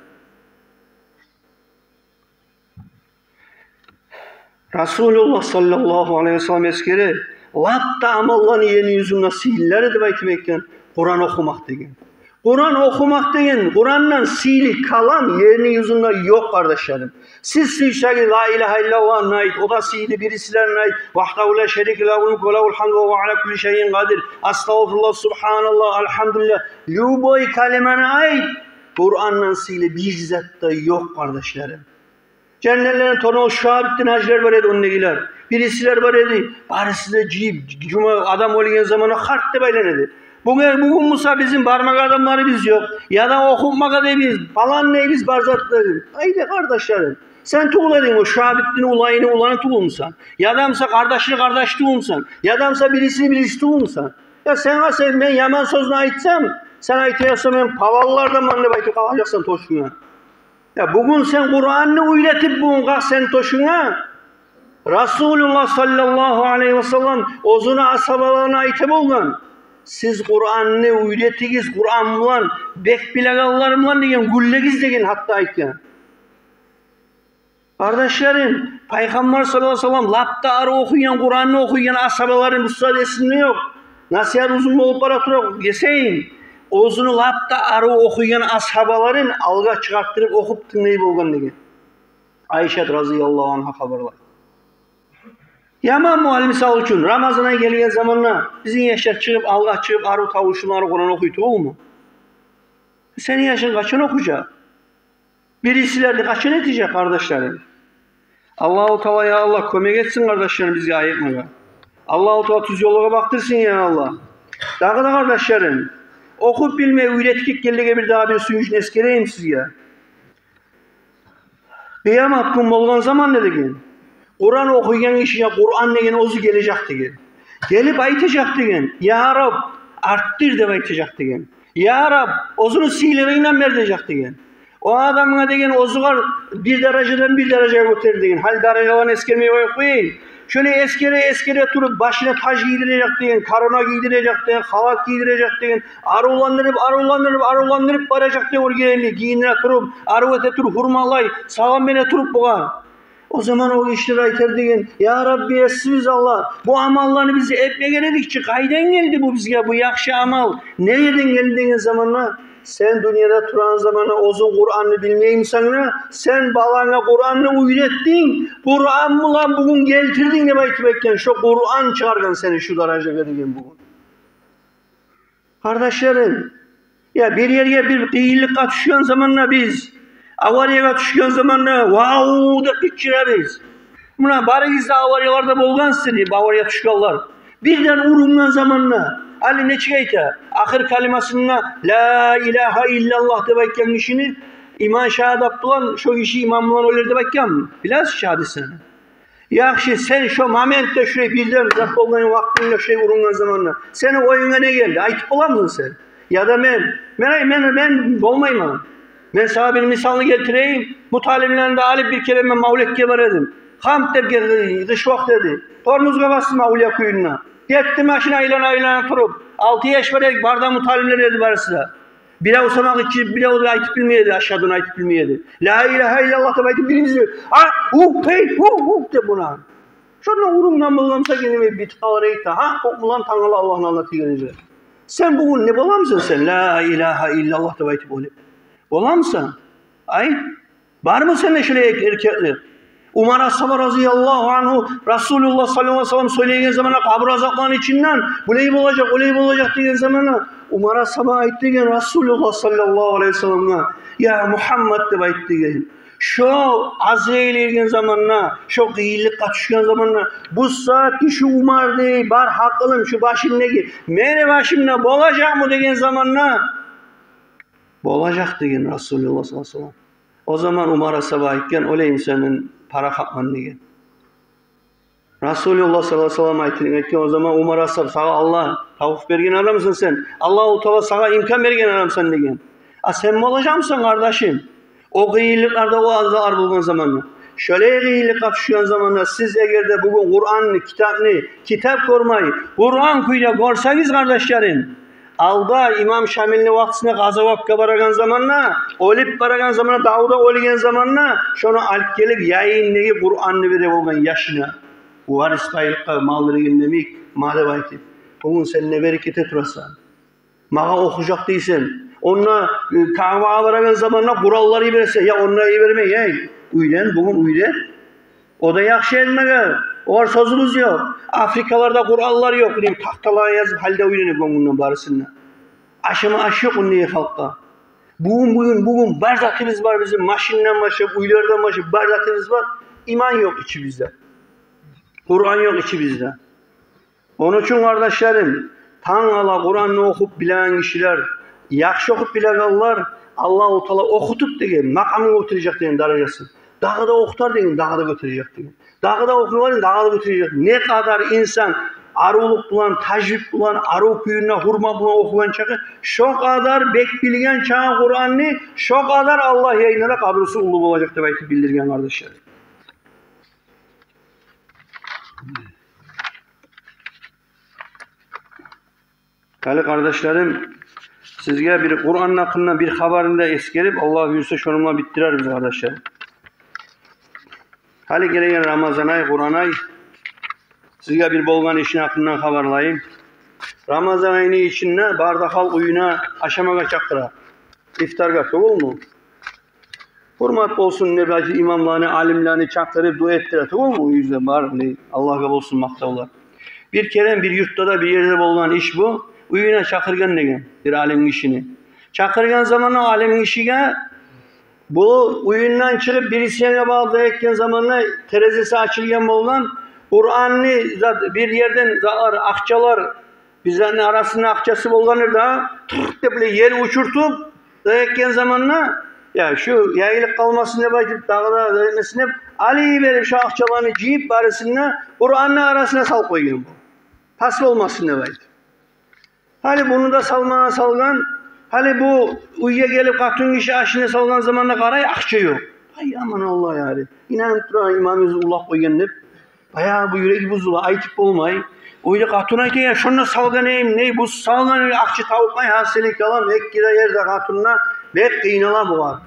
Расулуллагь саллаллагьу алайгьи ва саллам эсгере, лап да амалланы ерни юзюнде сыйлылары деп айтып айтгъан Къуран охумакъ деген. Къуран охумакъ деген, Къурандан сыйлы калам ерни юзюнде ёкъ, къардашларым. Сиз сюйсегиз «Ла илагьа иллаллагь»ны айт, о да сыйлы, бирисилерин айт, «Вагьдагьу ла шарика лагьу лмулку ва лагьул гьамду ва гьува аля кулли шайин къадир», «Астагъфируллагь», «Субгьаналлагь», «Альгьамдулиллагь». Любой калиманы айт, Къурандан сыйлы бир зат да ёкъ, къардашларым. Женнетлени торунда шуабитдин гьажилер бар эди, ондагъылар. Бирисилер бар эди, барысы да жыйып, жума адам оьлген заманда харт деп айлана эди. Бугюн, бугюн буса бизин бармагъа адамларыбыз ёкъ. Яда охутмагъа дейбиз, палан дейбиз, бар зат дейбиз. Къайда, къардашларым? Сен тюгюл эдинг о шуабитдин уланны уланы тюгюлмюсен? Яда буса къардашны къардашы тюгюлмюсен? Яда буса бирисини бириси тюгюлмюсен? Я сен, сен, мен яман сёзню айтсам, сен айтажакъсан, мен паланларданман деп айтып къалажакъсан тёшюнге. Я бугюн сен Къуранны уьйретип, бугюн къалкъ сен тёшюнге. Расулуллагь саллаллагьу алайгьи ва саллам оьзюню асгьабаларына айта болгъан: «Сиз Къуранны уьйретигиз, Къуран булан бек билегенлер булан», — деген, «гюллегиз», — деген гьатта айтгъан. Къардашларым, Пайхаммар саллаллагьу алайгьи ва саллам лап да арив охуйгъан, Къуранны охуйгъан асгьабаларын, бу сагьат эсимде ёкъ. Насигьат узун болуп бара тура, гесейин. Оьзюню лап да арив охуйгъан асгьабаларын алгъа чыгъартдырып охуп тынглай болгъан деген. Айшат разияллагьу ангьа хабарлай. Яманмы, гьали мисал учун, Рамазан ай гелген заманда бизин яшлар чыгъып, алгъа чыгъып, арив тавушунлары Къуран охуй тюгюлмю? Сени яшынг къачан охужакъ? Бирисилер де къачан этежек, къардашларым? Аллагьу Таала, я Аллагь, кёмек этсин, къардашларым, бизге айыкъмагъа. Аллагьу Таала тюз ёлгъа бакъдырсын, я Аллагь. Дагъы да, къардашларым, охуп билмей уьйретип гетгенлеге бирдагъы бир сююнчню эсгерейим сизге. Къыямат гюн болгъан заманда деген, Къуран охуйгъан гишиге Къуран деген оьзю гележек деген. Гелип айтажакъ деген: «Я Раб, артдыр», — деп айтажакъ деген. «Я Раб», оьзюню сыйлылыгъындан бер дежек деген. О адамгъа деген оьзюгер бир даражадан бир даражагъа гётерди деген. Гьали даражаланы эсгермей къоюп къояйым. Шону эсгере, эсгере туруп, башына таж гийдирежек деген, корона гийдирежек деген, халат гийдирежек деген, арувландырып, арувландырып, арувландырып баражакъ деген, оьргенин гийиндире туруп, арив эте туруп, гьюрмалай, салам бере туруп бугъар. О заман о гишилер айтар деген: «Я Рабби, Есибиз Аллагь, бу амалланы биз этмеген эдик чи, къайдан гелди бу бизге, бу яхшы амал? Не ерден гелди?» — деген заманда, сен дюньяда турагъан заманда оьзюнг Къуранны билмеймисен де, сен баланга Къуранны уьйретдинг, Къуран булан бугюн гелтирдинг деп айтып айтгъан. Шо Къуран чыгъаргъан сени шу даражагъа деген бугюн. Къардашларым, я бир ерге бир къыйынлыкъгъа тюшген заманда биз, авариягъа тюшген заманда, «Вау!» деп къычырабыз. Муна барыгъыз да аварияларда болгъансыз, авариягъа тюшгенлер. Бирден урунгъан заманда, гьали нечик айта, ахыр калимасында «Ла илагьа иллаллагь» деп айтгъан гишини иман шагьадат булан, шо гиши иман булан оьлер деп айтгъан. Билесиз чи гьадисни. Яхшы, сен шо моментде шулай бирден зат болгъан вакътингде, шулай урунгъан заманда, сени оюнга не гелди? Айтып боламысан сен? Яда мен, мен, мен, мен болмайман. Мен сагъа бир мисалны гелтирейим. Муталимлени де алып бир керен мен мавлетге бара эдим. Хамт деп гелди, къыш вакъти эди. Тормозгъа басдым Авлия кюйюнде. Гетди машина айлана-айлана туруп. Алты яш бар эдик, бары да муталимлер эди барысы да. Бирев самагъа ичип, бирев де айтып билмей эди, ашгьадуну айтып билмей эди. «Ла илагьа иллаллагь» деп айтып, бирибиз де, «А, у, гьей, у, у» деп муна. Шонда урунгъан болгъан буса, гене битип къалар эдик де, гьа, о булан тангала Аллагьны алдына тийгенибиз. Сен бугюн не боламысан сен, «Ла илагьа иллаллагь» деп айтып оьлюп? Боламысан? Ай? Бармы сенде шулай эрк-, эркеклик? Умар асгьаба разияллагьу ангьу, Расулуллагь саллаллагьу алайгьи ва саллам сёйлейген заманда къабур азапларыны ичинден, «Булай болажакъ, олай болажакъ» деген заманда, Умар асгьаба айтды деген Расулуллагь саллаллагьу алайгьи ва салламгъа: «Я Мугьаммад, — деп айтды деген, — шо Азрайыл гелген заманда, шо къыйынлыкъгъа тюшген заманда, бу сагьат шу Умар дей, бар гьакъылым шу башымдагъы, мени башымда болажакъмы?» — деген заманда, «Болажакъ», — деген Расулуллагь саллаллагьу алайгьи ва саллам. О заман Умар асгьаба айтгъан: «Олай буса мен парахатман», — деген. Расулуллагь саллаллагьу алайгьи ва саллам айтгъан, айтгъан о заман Умар асгьаб: «Сагъа Аллагь тавпикъ берген адамсан сен. Аллагьу Таала сагъа имкан берген адамсан», — деген. «А сен болажакъмысан, къардашым, о къыйынлыкъларда, о азаплар болгъан заманда, шолай къыйынлыкъгъа тюшген заманда сиз эгер де бугюн Къуранны, китапны китап гёрмей, Къуран кюйде гёрсегиз, къардашларым, алда имам Шамилни вакътисинде къазаватгъа барагъан заманда, оьлюп барагъан заманда, давда оьлген заманда, шону алып гелип, янындагъы Къуранны бере болгъан яшына, варис байлыкъгъа, мал берген йимик, ма деп айтып. Бугюн сен не берип гете турасан? Магъа охужакъ дейсен. Онда, э, Каабагъа барагъан заманда Къуранлар йибересен. Я онда йибермей, эй, уьйрен, бугюн уьйрен. О да яхшы этмеге, огъар сёзюбюз ёкъ. Африкаларда Къуранлар ёкъ, билейим, тахталагъа язып, гьали де уьйренип, гёнгюнден барысын да. Ашама аш ёкъ ондагъы халкъгъа. Бугюн, бугюн, бугюн бар затыбыз бар бизин, машиндан башлап, уьйлерден башлап бар затыбыз бар. Иман ёкъ ичибизде. Къуран ёкъ ичибизде. Ону учун, къардашларым, тангала Къуранны охуп билеген гишилер, яхшы охуп билегенлер, Аллагьу Таала охутуп деген, макъамгъа гётережек деген даражасын. Дагъы да охутар деген, дагъы да гётережек деген. Дагъы да охуйгъан, дагъы да гётережек. Не къадар инсан аривлюк булан, тажвид булан, арив кюйде, гьюрмат булан охугъан чакъы, шо къадар бек билген чакъы Къуранны, шо къадар Аллагь янында да къадрусу уллу болажакъ деп айтып билдирген, къардашлар. Гьали, къардашларым, сизге бир Къуранны гьакъында бир хабарны да эсгерип, Аллагь буюрса, шону булан битдирербиз, къардашлар. Гьали гелеген Рамазан ай, Къуран ай, сизге бир болгъан ишни гьакъындан хабарлайым. Рамазан айны ичинде бары да халкъ уьюне ашамагъа чакъыра. Ифтаргъа, тюгюлмю? Гьюрмат болсун деп, гьажи имамланы, алимлени чакъырып дуа этдире, тюгюлмю? Уьюзде бар, не, Аллагьгъа болсун макътавлар. Бир керен бир юртда да, бир ерде болгъан иш бу. Уьюне чакъыргъан деген бир алим гишини. Чакъыргъан заманда алим гишиге, бу уьюнден чыгъып, бир исенге багъып да этген заманда терезеси ачылгъан болгъан. Къуранны зат, бир ерден затлар, акъчалар, бизлени арасында акъчасы болгъандыр да, тырт деп булай ер учуртуп, да этген заманда, я, шу яйылып къалмасын деп айтып, дагъы да, да этмесин деп, алып берип, шу акъчаланы жыйып, барысын да Къуранны арасына салып къойгъан бу. Тас болмасын деп айтып. Гьали буну да салмагъа салгъан, Гьали бу уьйге гелип, къатын гиши ашына салгъан заманда къарай, акъча ёкъ. Ай, аман Аллагь, яри. Инанып турагъан имамыбыз урлап къойгъан деп. Баягъы бу юреги бузула, айтып болмай. О ерде къатын айта: «Я, шонда салгъан эдим, не, бу салгъан эдим, акъча табылмай, гьасили калам, эки де ерде къатынына бек къыйнала бугъар».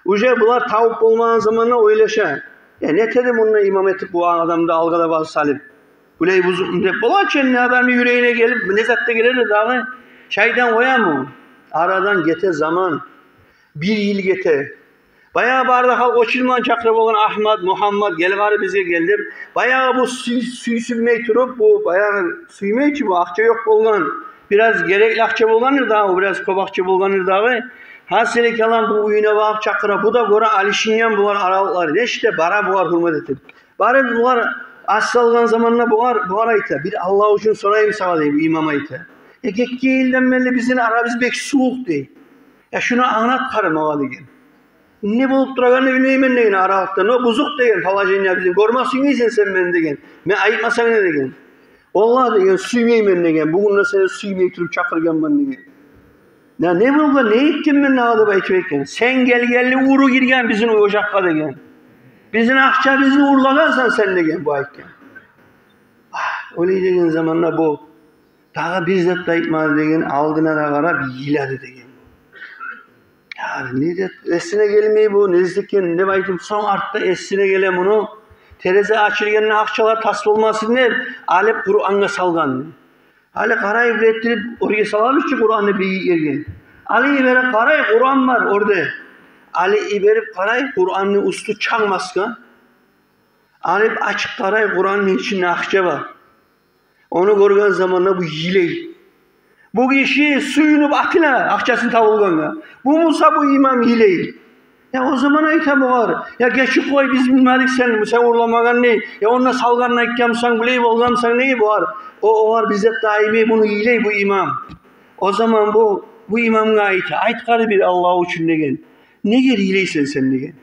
Уже булар табып болмагъан заманда ойлаша: «Я, нетеди мунда имам этип бу адамны, алгъа да базып салып? Булай бузукъму?» — деп. Бола чы, энни адамны юрегине гелип, не зат да гелер дагъы. Шайтан къоямы? Арадан гете заман. Бир йыл гете. Баягъы бары да халкъ очулмагъан, чакъыра болгъан: «Агьмат, Мугьаммат, гел, къара, бизге гел», — деп. Баягъы бу сюй-, сюйсюнмей туруп, бу баягъы сюймей чи, бу акъча ёкъ болгъан. Бираз герекли акъча болгъандыр дагъы, бираз кёп акъча болгъандыр дагъы. Гьасили калам, бу уьюне багъып чакъыра, бу да гёре, алышынгъан булар аралыкълары. Нечик де бара бугъар гьюрмет этип. Барып бугъар аш салгъан заманда бугъар, бугъар айта: «Бир Аллагь учун сорайым сагъа», — дей бу имам, айта. «Э, гетген йылдан берли бизин арабыз бек сувукъ», — дей. «Я, шуну англат къара магъа», — деген. «Не болуп турагъанны билмеймен», — деген, — «аралыкъда. Но бузукъ, — деген, — положение бизин. Гёрме сюймейсен сен мени, — деген. — Мен айтмасам не?» — деген. «Валлагь, — деген, — сюймеймен, — деген. — Бугюн де сени сюймей туруп чакъыргъанман», — деген. «Я, не болгъан, не этгенмен дагъы?» — деп айтып айтгъан. «Сен гелгенли уру гирген бизин ожакъгъа, — деген. — Бизин акъчабызны урлагъансан сен», — деген бу айтгъан. Агь, олай деген заманда бу дагъы бир зат да айтмады деген, алдына да къарап йылады деген. «Я, не зат, эсине гелмей бу, не зат экен?» — деп айтып, сонг артда эсине геле муну. Терезе ачылгъанда акъчалар тас болмасын деп, алып Къурангъа салгъан. Гьали къарай, билетдирип, оьрге салабыз чы Къуранны бийик ерге. Али йиберип къарай, Къуран бар оьрде. Али йиберип къарай, Къуранны уьстю чанг басгъан. Алып ачып къарай, Къуранны ичинде акъча бар. Ону гёрген заманда бу йылай. Бу гиши сююнюп атыла, акъчасын табылгъангъа. Бу буса, бу имам йылай. Я, о заман айта бугъар: «Я, гечип къой, биз билмедик сен, сен урламагъанны. Я, онда салгъанны айтгъанмысан, булай болгъанмысан, не?» — бугъар. О, огъар бир зат да айтмай, буну йылай бу имам. О заман бу, бу имамгъа айта: «Айт къара бир Аллагь учун, — деген. — Неге йылайсан сен?» — деген.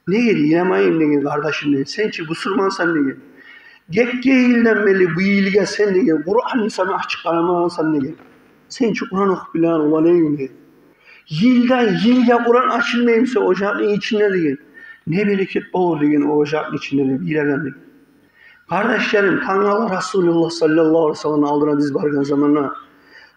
«Неге йыламайым, — деген, — къардашым, — деген. — Сен чи бусурмансан, — деген. — Гетген йылдан берли бу йылгъа сен, — деген, — Къуранны сама ачып къарамагъансан, — деген. — Сен чи Къуран охуп билеген улан эдинг, — деген. — Йылдан йылгъа Къуран ачылмаймы сени ожакъны ичинде, — деген. — Не берекет болур, — деген, — о ожакъны ичинде», — деп йылагъан деген. Къардашларым, тангала Расулуллагь саллаллагьу алайгьи ва салламны алдына биз баргъан заманда,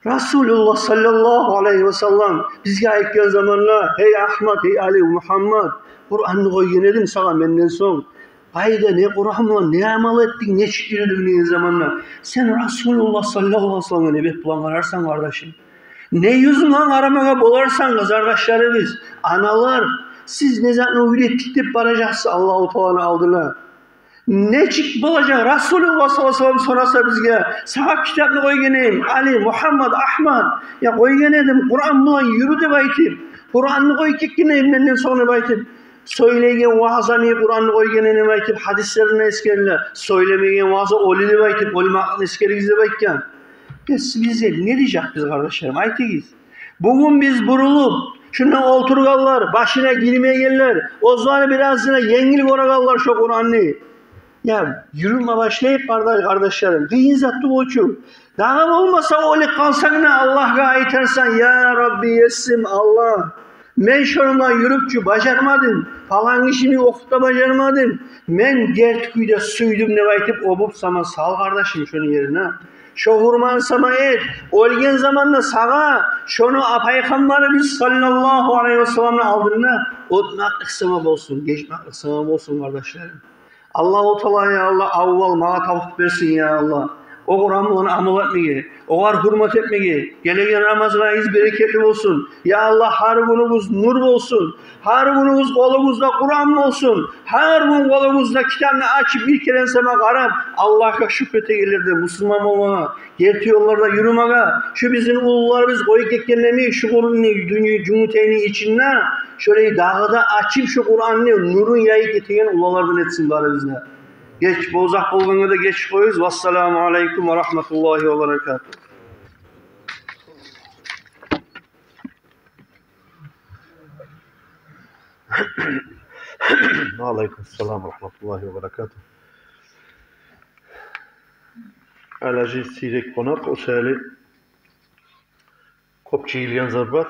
Расулуллагь саллаллагьу алайгьи ва саллам бизге айтгъан заманда: «Гьей Агьмат, гьей Али, Мугьаммат, Къуранны къойгъан эдим сагъа менден сонг. Къайда, не Къуран булан, не амал этдинг, нечик юрюдюнг?» — деген заманда, сен Расулуллагь саллаллагьу алайгьи ва салламгъа не бет булан къарарсан, къардашым? Не юзюнг булан къарамагъа боларсан, къызардашларыбыз, аналар, сиз не затны уьйретдик деп баражакъсыз Аллагьу Тааланы алдына? Нечик болажакъ? Расулуллагь саллаллагьу алайгьи ва саллам сораса бизге: «Сагъа китапны къойгъан эдим, Али, Мугьаммат, Агьмат, я, къойгъан эдим, Къуран булан юрю деп айтып, Къуранны къоюп гетген эдим менден сонг деп айтып, сёйлейген ваазаны Къуранны къойгъан эдим деп айтып, гьадислерин эсгеригиз, сёйлемейген вааза оьлю деп айтып, оьлмекликни эсгеригиз деп айтгъан». Биз, биз не дежекбиз, къардашларым, айтыгъыз. Бугюн биз бурулуп, шунда олтургъанлар, башына гирмейгенлер, оьзлени биразына енгил гёрегенлер шо Къуранны. Я, юрютме башлайыкъ, къарда-, къардашларым. Къыйын зат тюгюл чю. Дагъы болмаса, оьлюп къалсанг да, Аллагьгъа айтарсан: «Я Рабби, Есим, Аллагь, мен шону булан юрюп чю бажармадым, палан гишини охуп да бажармадым. Мен герти кюйде сюйдюм», — деп айтып, оьбюп сама сал, къардашым, шону ерине. Шо гьюрманы сама эт. Оьлген заманда сагъа шону а-, Пайхаммарыбыз саллаллагьу алайгьи ва салламны алдында оьтмеклик сама болсун, гечмеклик сама болсун, къардашларым. Аллагьу Таала, я Аллагь, аввал магъа тавпикъ берсин, я Аллагь, о Къуран булан амал этмеге, огъар гьюрмет этмеге. Гелеген Рамазан айыбыз берекетли болсун. Я Аллагь, гьар гюнюбюз нюр болсун. Гьар гюнюбюз къолубузда Къуран болсун. Гьар гюн къолубузда китапны ачып, бир керен сама къарап, Аллагьгъа шюкюр этегенлерден, мусулман болмагъа, герти ёлларда юрюмеге, шу бизин уллуларыбыз къоюп гетгенлени, шу Къуранны дюнья, жюнгютейни ичинде шолай дагъы да ачып, шу Къуранны нюрюн яйып гетеген уллулардан этсин барыбызны да. Геч, бу узакъ болгъангъа да геч къоюгъуз. Вассаламу алайкум ва рагьматуллагьи ва баракатугь. Ва алайкум салам ва рагьматуллагьи ва баракатугь. Алажи сийрек къонакъ, о саялы Кёп жыйылгъан зат бар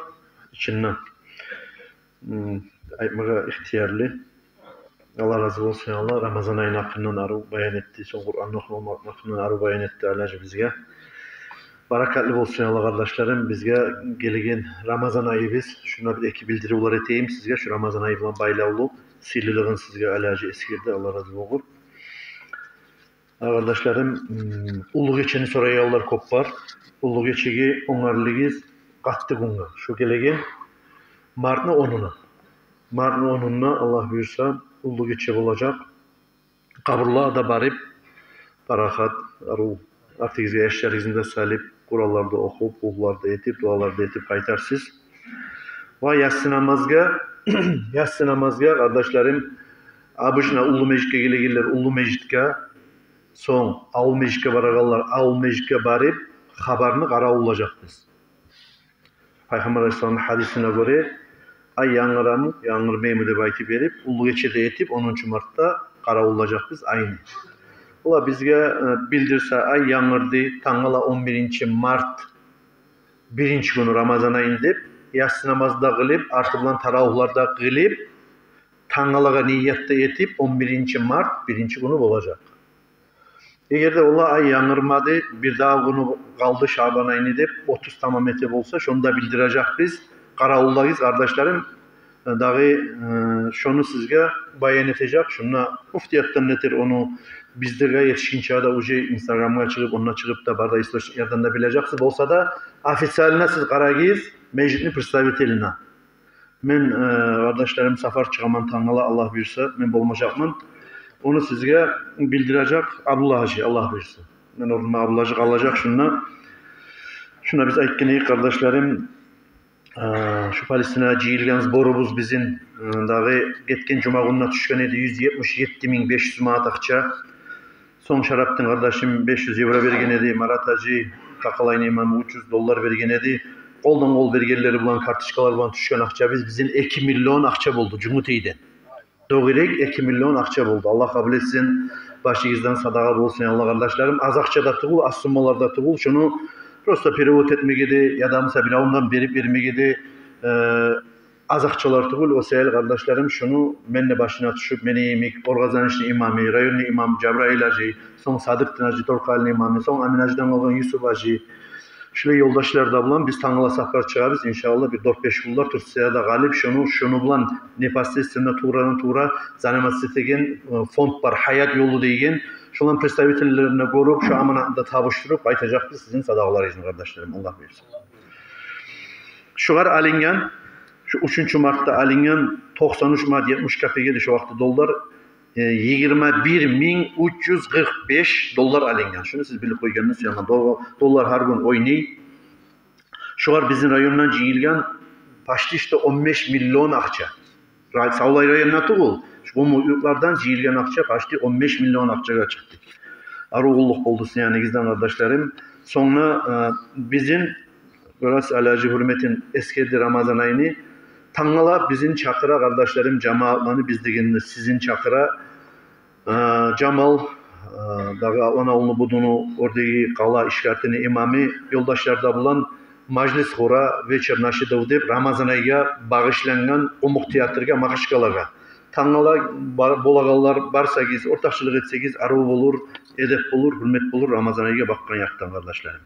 ичинде. М, айтмагъа ихтиярлы. Аллагь рази болсун, я Аллагь. Рамазан айны гьакъындан арив баян этди, сонг Къуран охумакъны гьакъындан арив баян этди Аллагь бизге. Баракатлы болсун, я Аллагь, къардашларым, бизге гелеген Рамазан айыбыз. Шунда бир-эки билдиривлер этейим сизге, шу Рамазан айы булан байлавлу сыйлылыгъын сизге Аллагь эсгерди, Аллагь рази болгъур. Гьа, къардашларым, м, уллу гечени сорайгъанлар кёп бар. Уллу гечеге онгарылыгъыз къатты гюнге. Шу гелеген мартны онуна. Мартны онуна, Аллагь буюрса, уллу гече болажакъ. Къабурларгъа да барып, парахат, арив, артыгъызгъа яшларыгъызны да салып, Къуранлар да охуп, уллулар да этип, дуалар да этип къайтарсыз. Ва яссы намазгъа, яссы намазгъа, къардашларым, обычно уллу межитге гелегенлер уллу межитге, сонг авул межитге барагъанлар авул межитге барып, хабарны къаравуллажакъбыз. Пайхаммар алайгьиссаламны гьадисине гёре, ай янгырамы, янгырмаймы деп айтып берип, уллу гече де этип, онунчу мартда къаравуллажакъбыз айны. Ола бизге, э, билдирсе, ай янгырды, тангала он биринчи март, биринчи гюню Рамазан айны деп, яссы намаз да къылып, арты булан таравигьлер де къылып, тангалагъа ният да этип, он биринчи март биринчи гюню болажакъ. Эгер де ола ай янгырмады, бирдагъы гюню къалды Шабан айны деп, отуз тамам эте болса, шону да билдирежекбиз. Къаравуллагъыз, къардашларым. Дагъы, э, шону сизге баян этежек. Шунда муфтиятдан нетер, ону биздеги етишгинче де уже Инстаграмгъа чыгъып, онда чыгъып да, бары да источниклерден де билежексиз. Болса да официально сиз къарагъыз межитни представителине. Мен, э, къардашларым, сапар чыгъаман тангала, Аллагь буюрса, мен болмажакъман. Ону сизге билдирежек Абдулла гьажи, Аллагь буюрса. Мен орнума Абдулла гьажи къалажакъ шунда. Шунда биз айтгъан эдик, къардашларым, э, шу Палестинагъа жыйылгъан сборубуз бизин, э, дагъы гетген жума гюнюне тюшген эди юз етмиш етти минг беш юз манат акъча. Сонг Шараптин къардашым беш юз евро берген эди, Марат гьажи, Такъалайны имамы, уьч юз доллар берген эди. Къолдан-къол бергенлери булан, карточкалар булан тюшген акъчабыз бизин эки миллион акъча болду Жюнгютейден. Дёгерек эки миллион акъча болду. Аллагь къабул этсин, башыгъыздан садагъа болсун, я Аллагь, къардашларым. Аз акъча да тюгюл, аз суммалар да тюгюл. Шуну просто перевод этмеге де, яда мисал биревюнден берип бермеге де, э, аз акъчалар тюгюл. О саялы, къардашларым, шуну мен де башына тюшюп, мени йимик Оргъазанышны имамы, районну имамы Жабраил гьажи, сонг Садыкъдин гьажи, Торкъалны имамы, сонг Амин гьажидан къалгъан Юсуп гьажи, шулай ёлдашлар да булан биз тангала сапар чыгъабыз, иншааллагь, бир дёрт-беш гюнлер Турцияда къалып, шуну, шуну булан непосредственно туврадан-тувра заниматься этеген, э, фонд бар, Гьаят ёлу деген, шоланы представительлерине гёрюп, шу аманатны да тапшуруп къайтажакъбыз сизин садагъаларыгъызны, къардашларым, Аллагь буюрса. Шугъар алынгъан, шу уьчюнчю мартда алынгъан токъсан уьч манат етмиш капек эди шо вакъти доллар, э, йигирма бир минг уьч юз къыркъ беш доллар алынгъан. Шуну сиз билип къойгъанны сюемен. Дол-, доллар гьар гюн ойнай. Шугъар бизин райондан жыйылгъан почти что он беш миллион акъча. Ра-, савлай райондан тюгюл, шу къумукъ юртлардан жыйылгъан акъча почти он беш миллион акъчагъа чыкъды. Арив къуллукъ болду сизин яныныздан, къардашларым. Сонг да, э, бизин, гёресиз, Аллагь гьажи гьюрметин эсгерди Рамазан айны. Тангала бизин чакъыра, къардашларым, жамиятланы, биз дегенде сизин чакъыра. Э, Жамал, э, дагъы Атланавулну Будуну оьрдеги къала ишкертини имамы ёлдашлар да булан мажлис къура, вечер нашидов деп, Рамазан айгъа багъышлангъан къумукъ театргъа, Магьачкъалагъа. Тангала бар-, болагъанлар барсагъыз, ортакъчылыкъ этсегиз, арив болур, эдеп болур, гьюрмет болур Рамазан айгъа бакъгъан якъдан, къардашларым.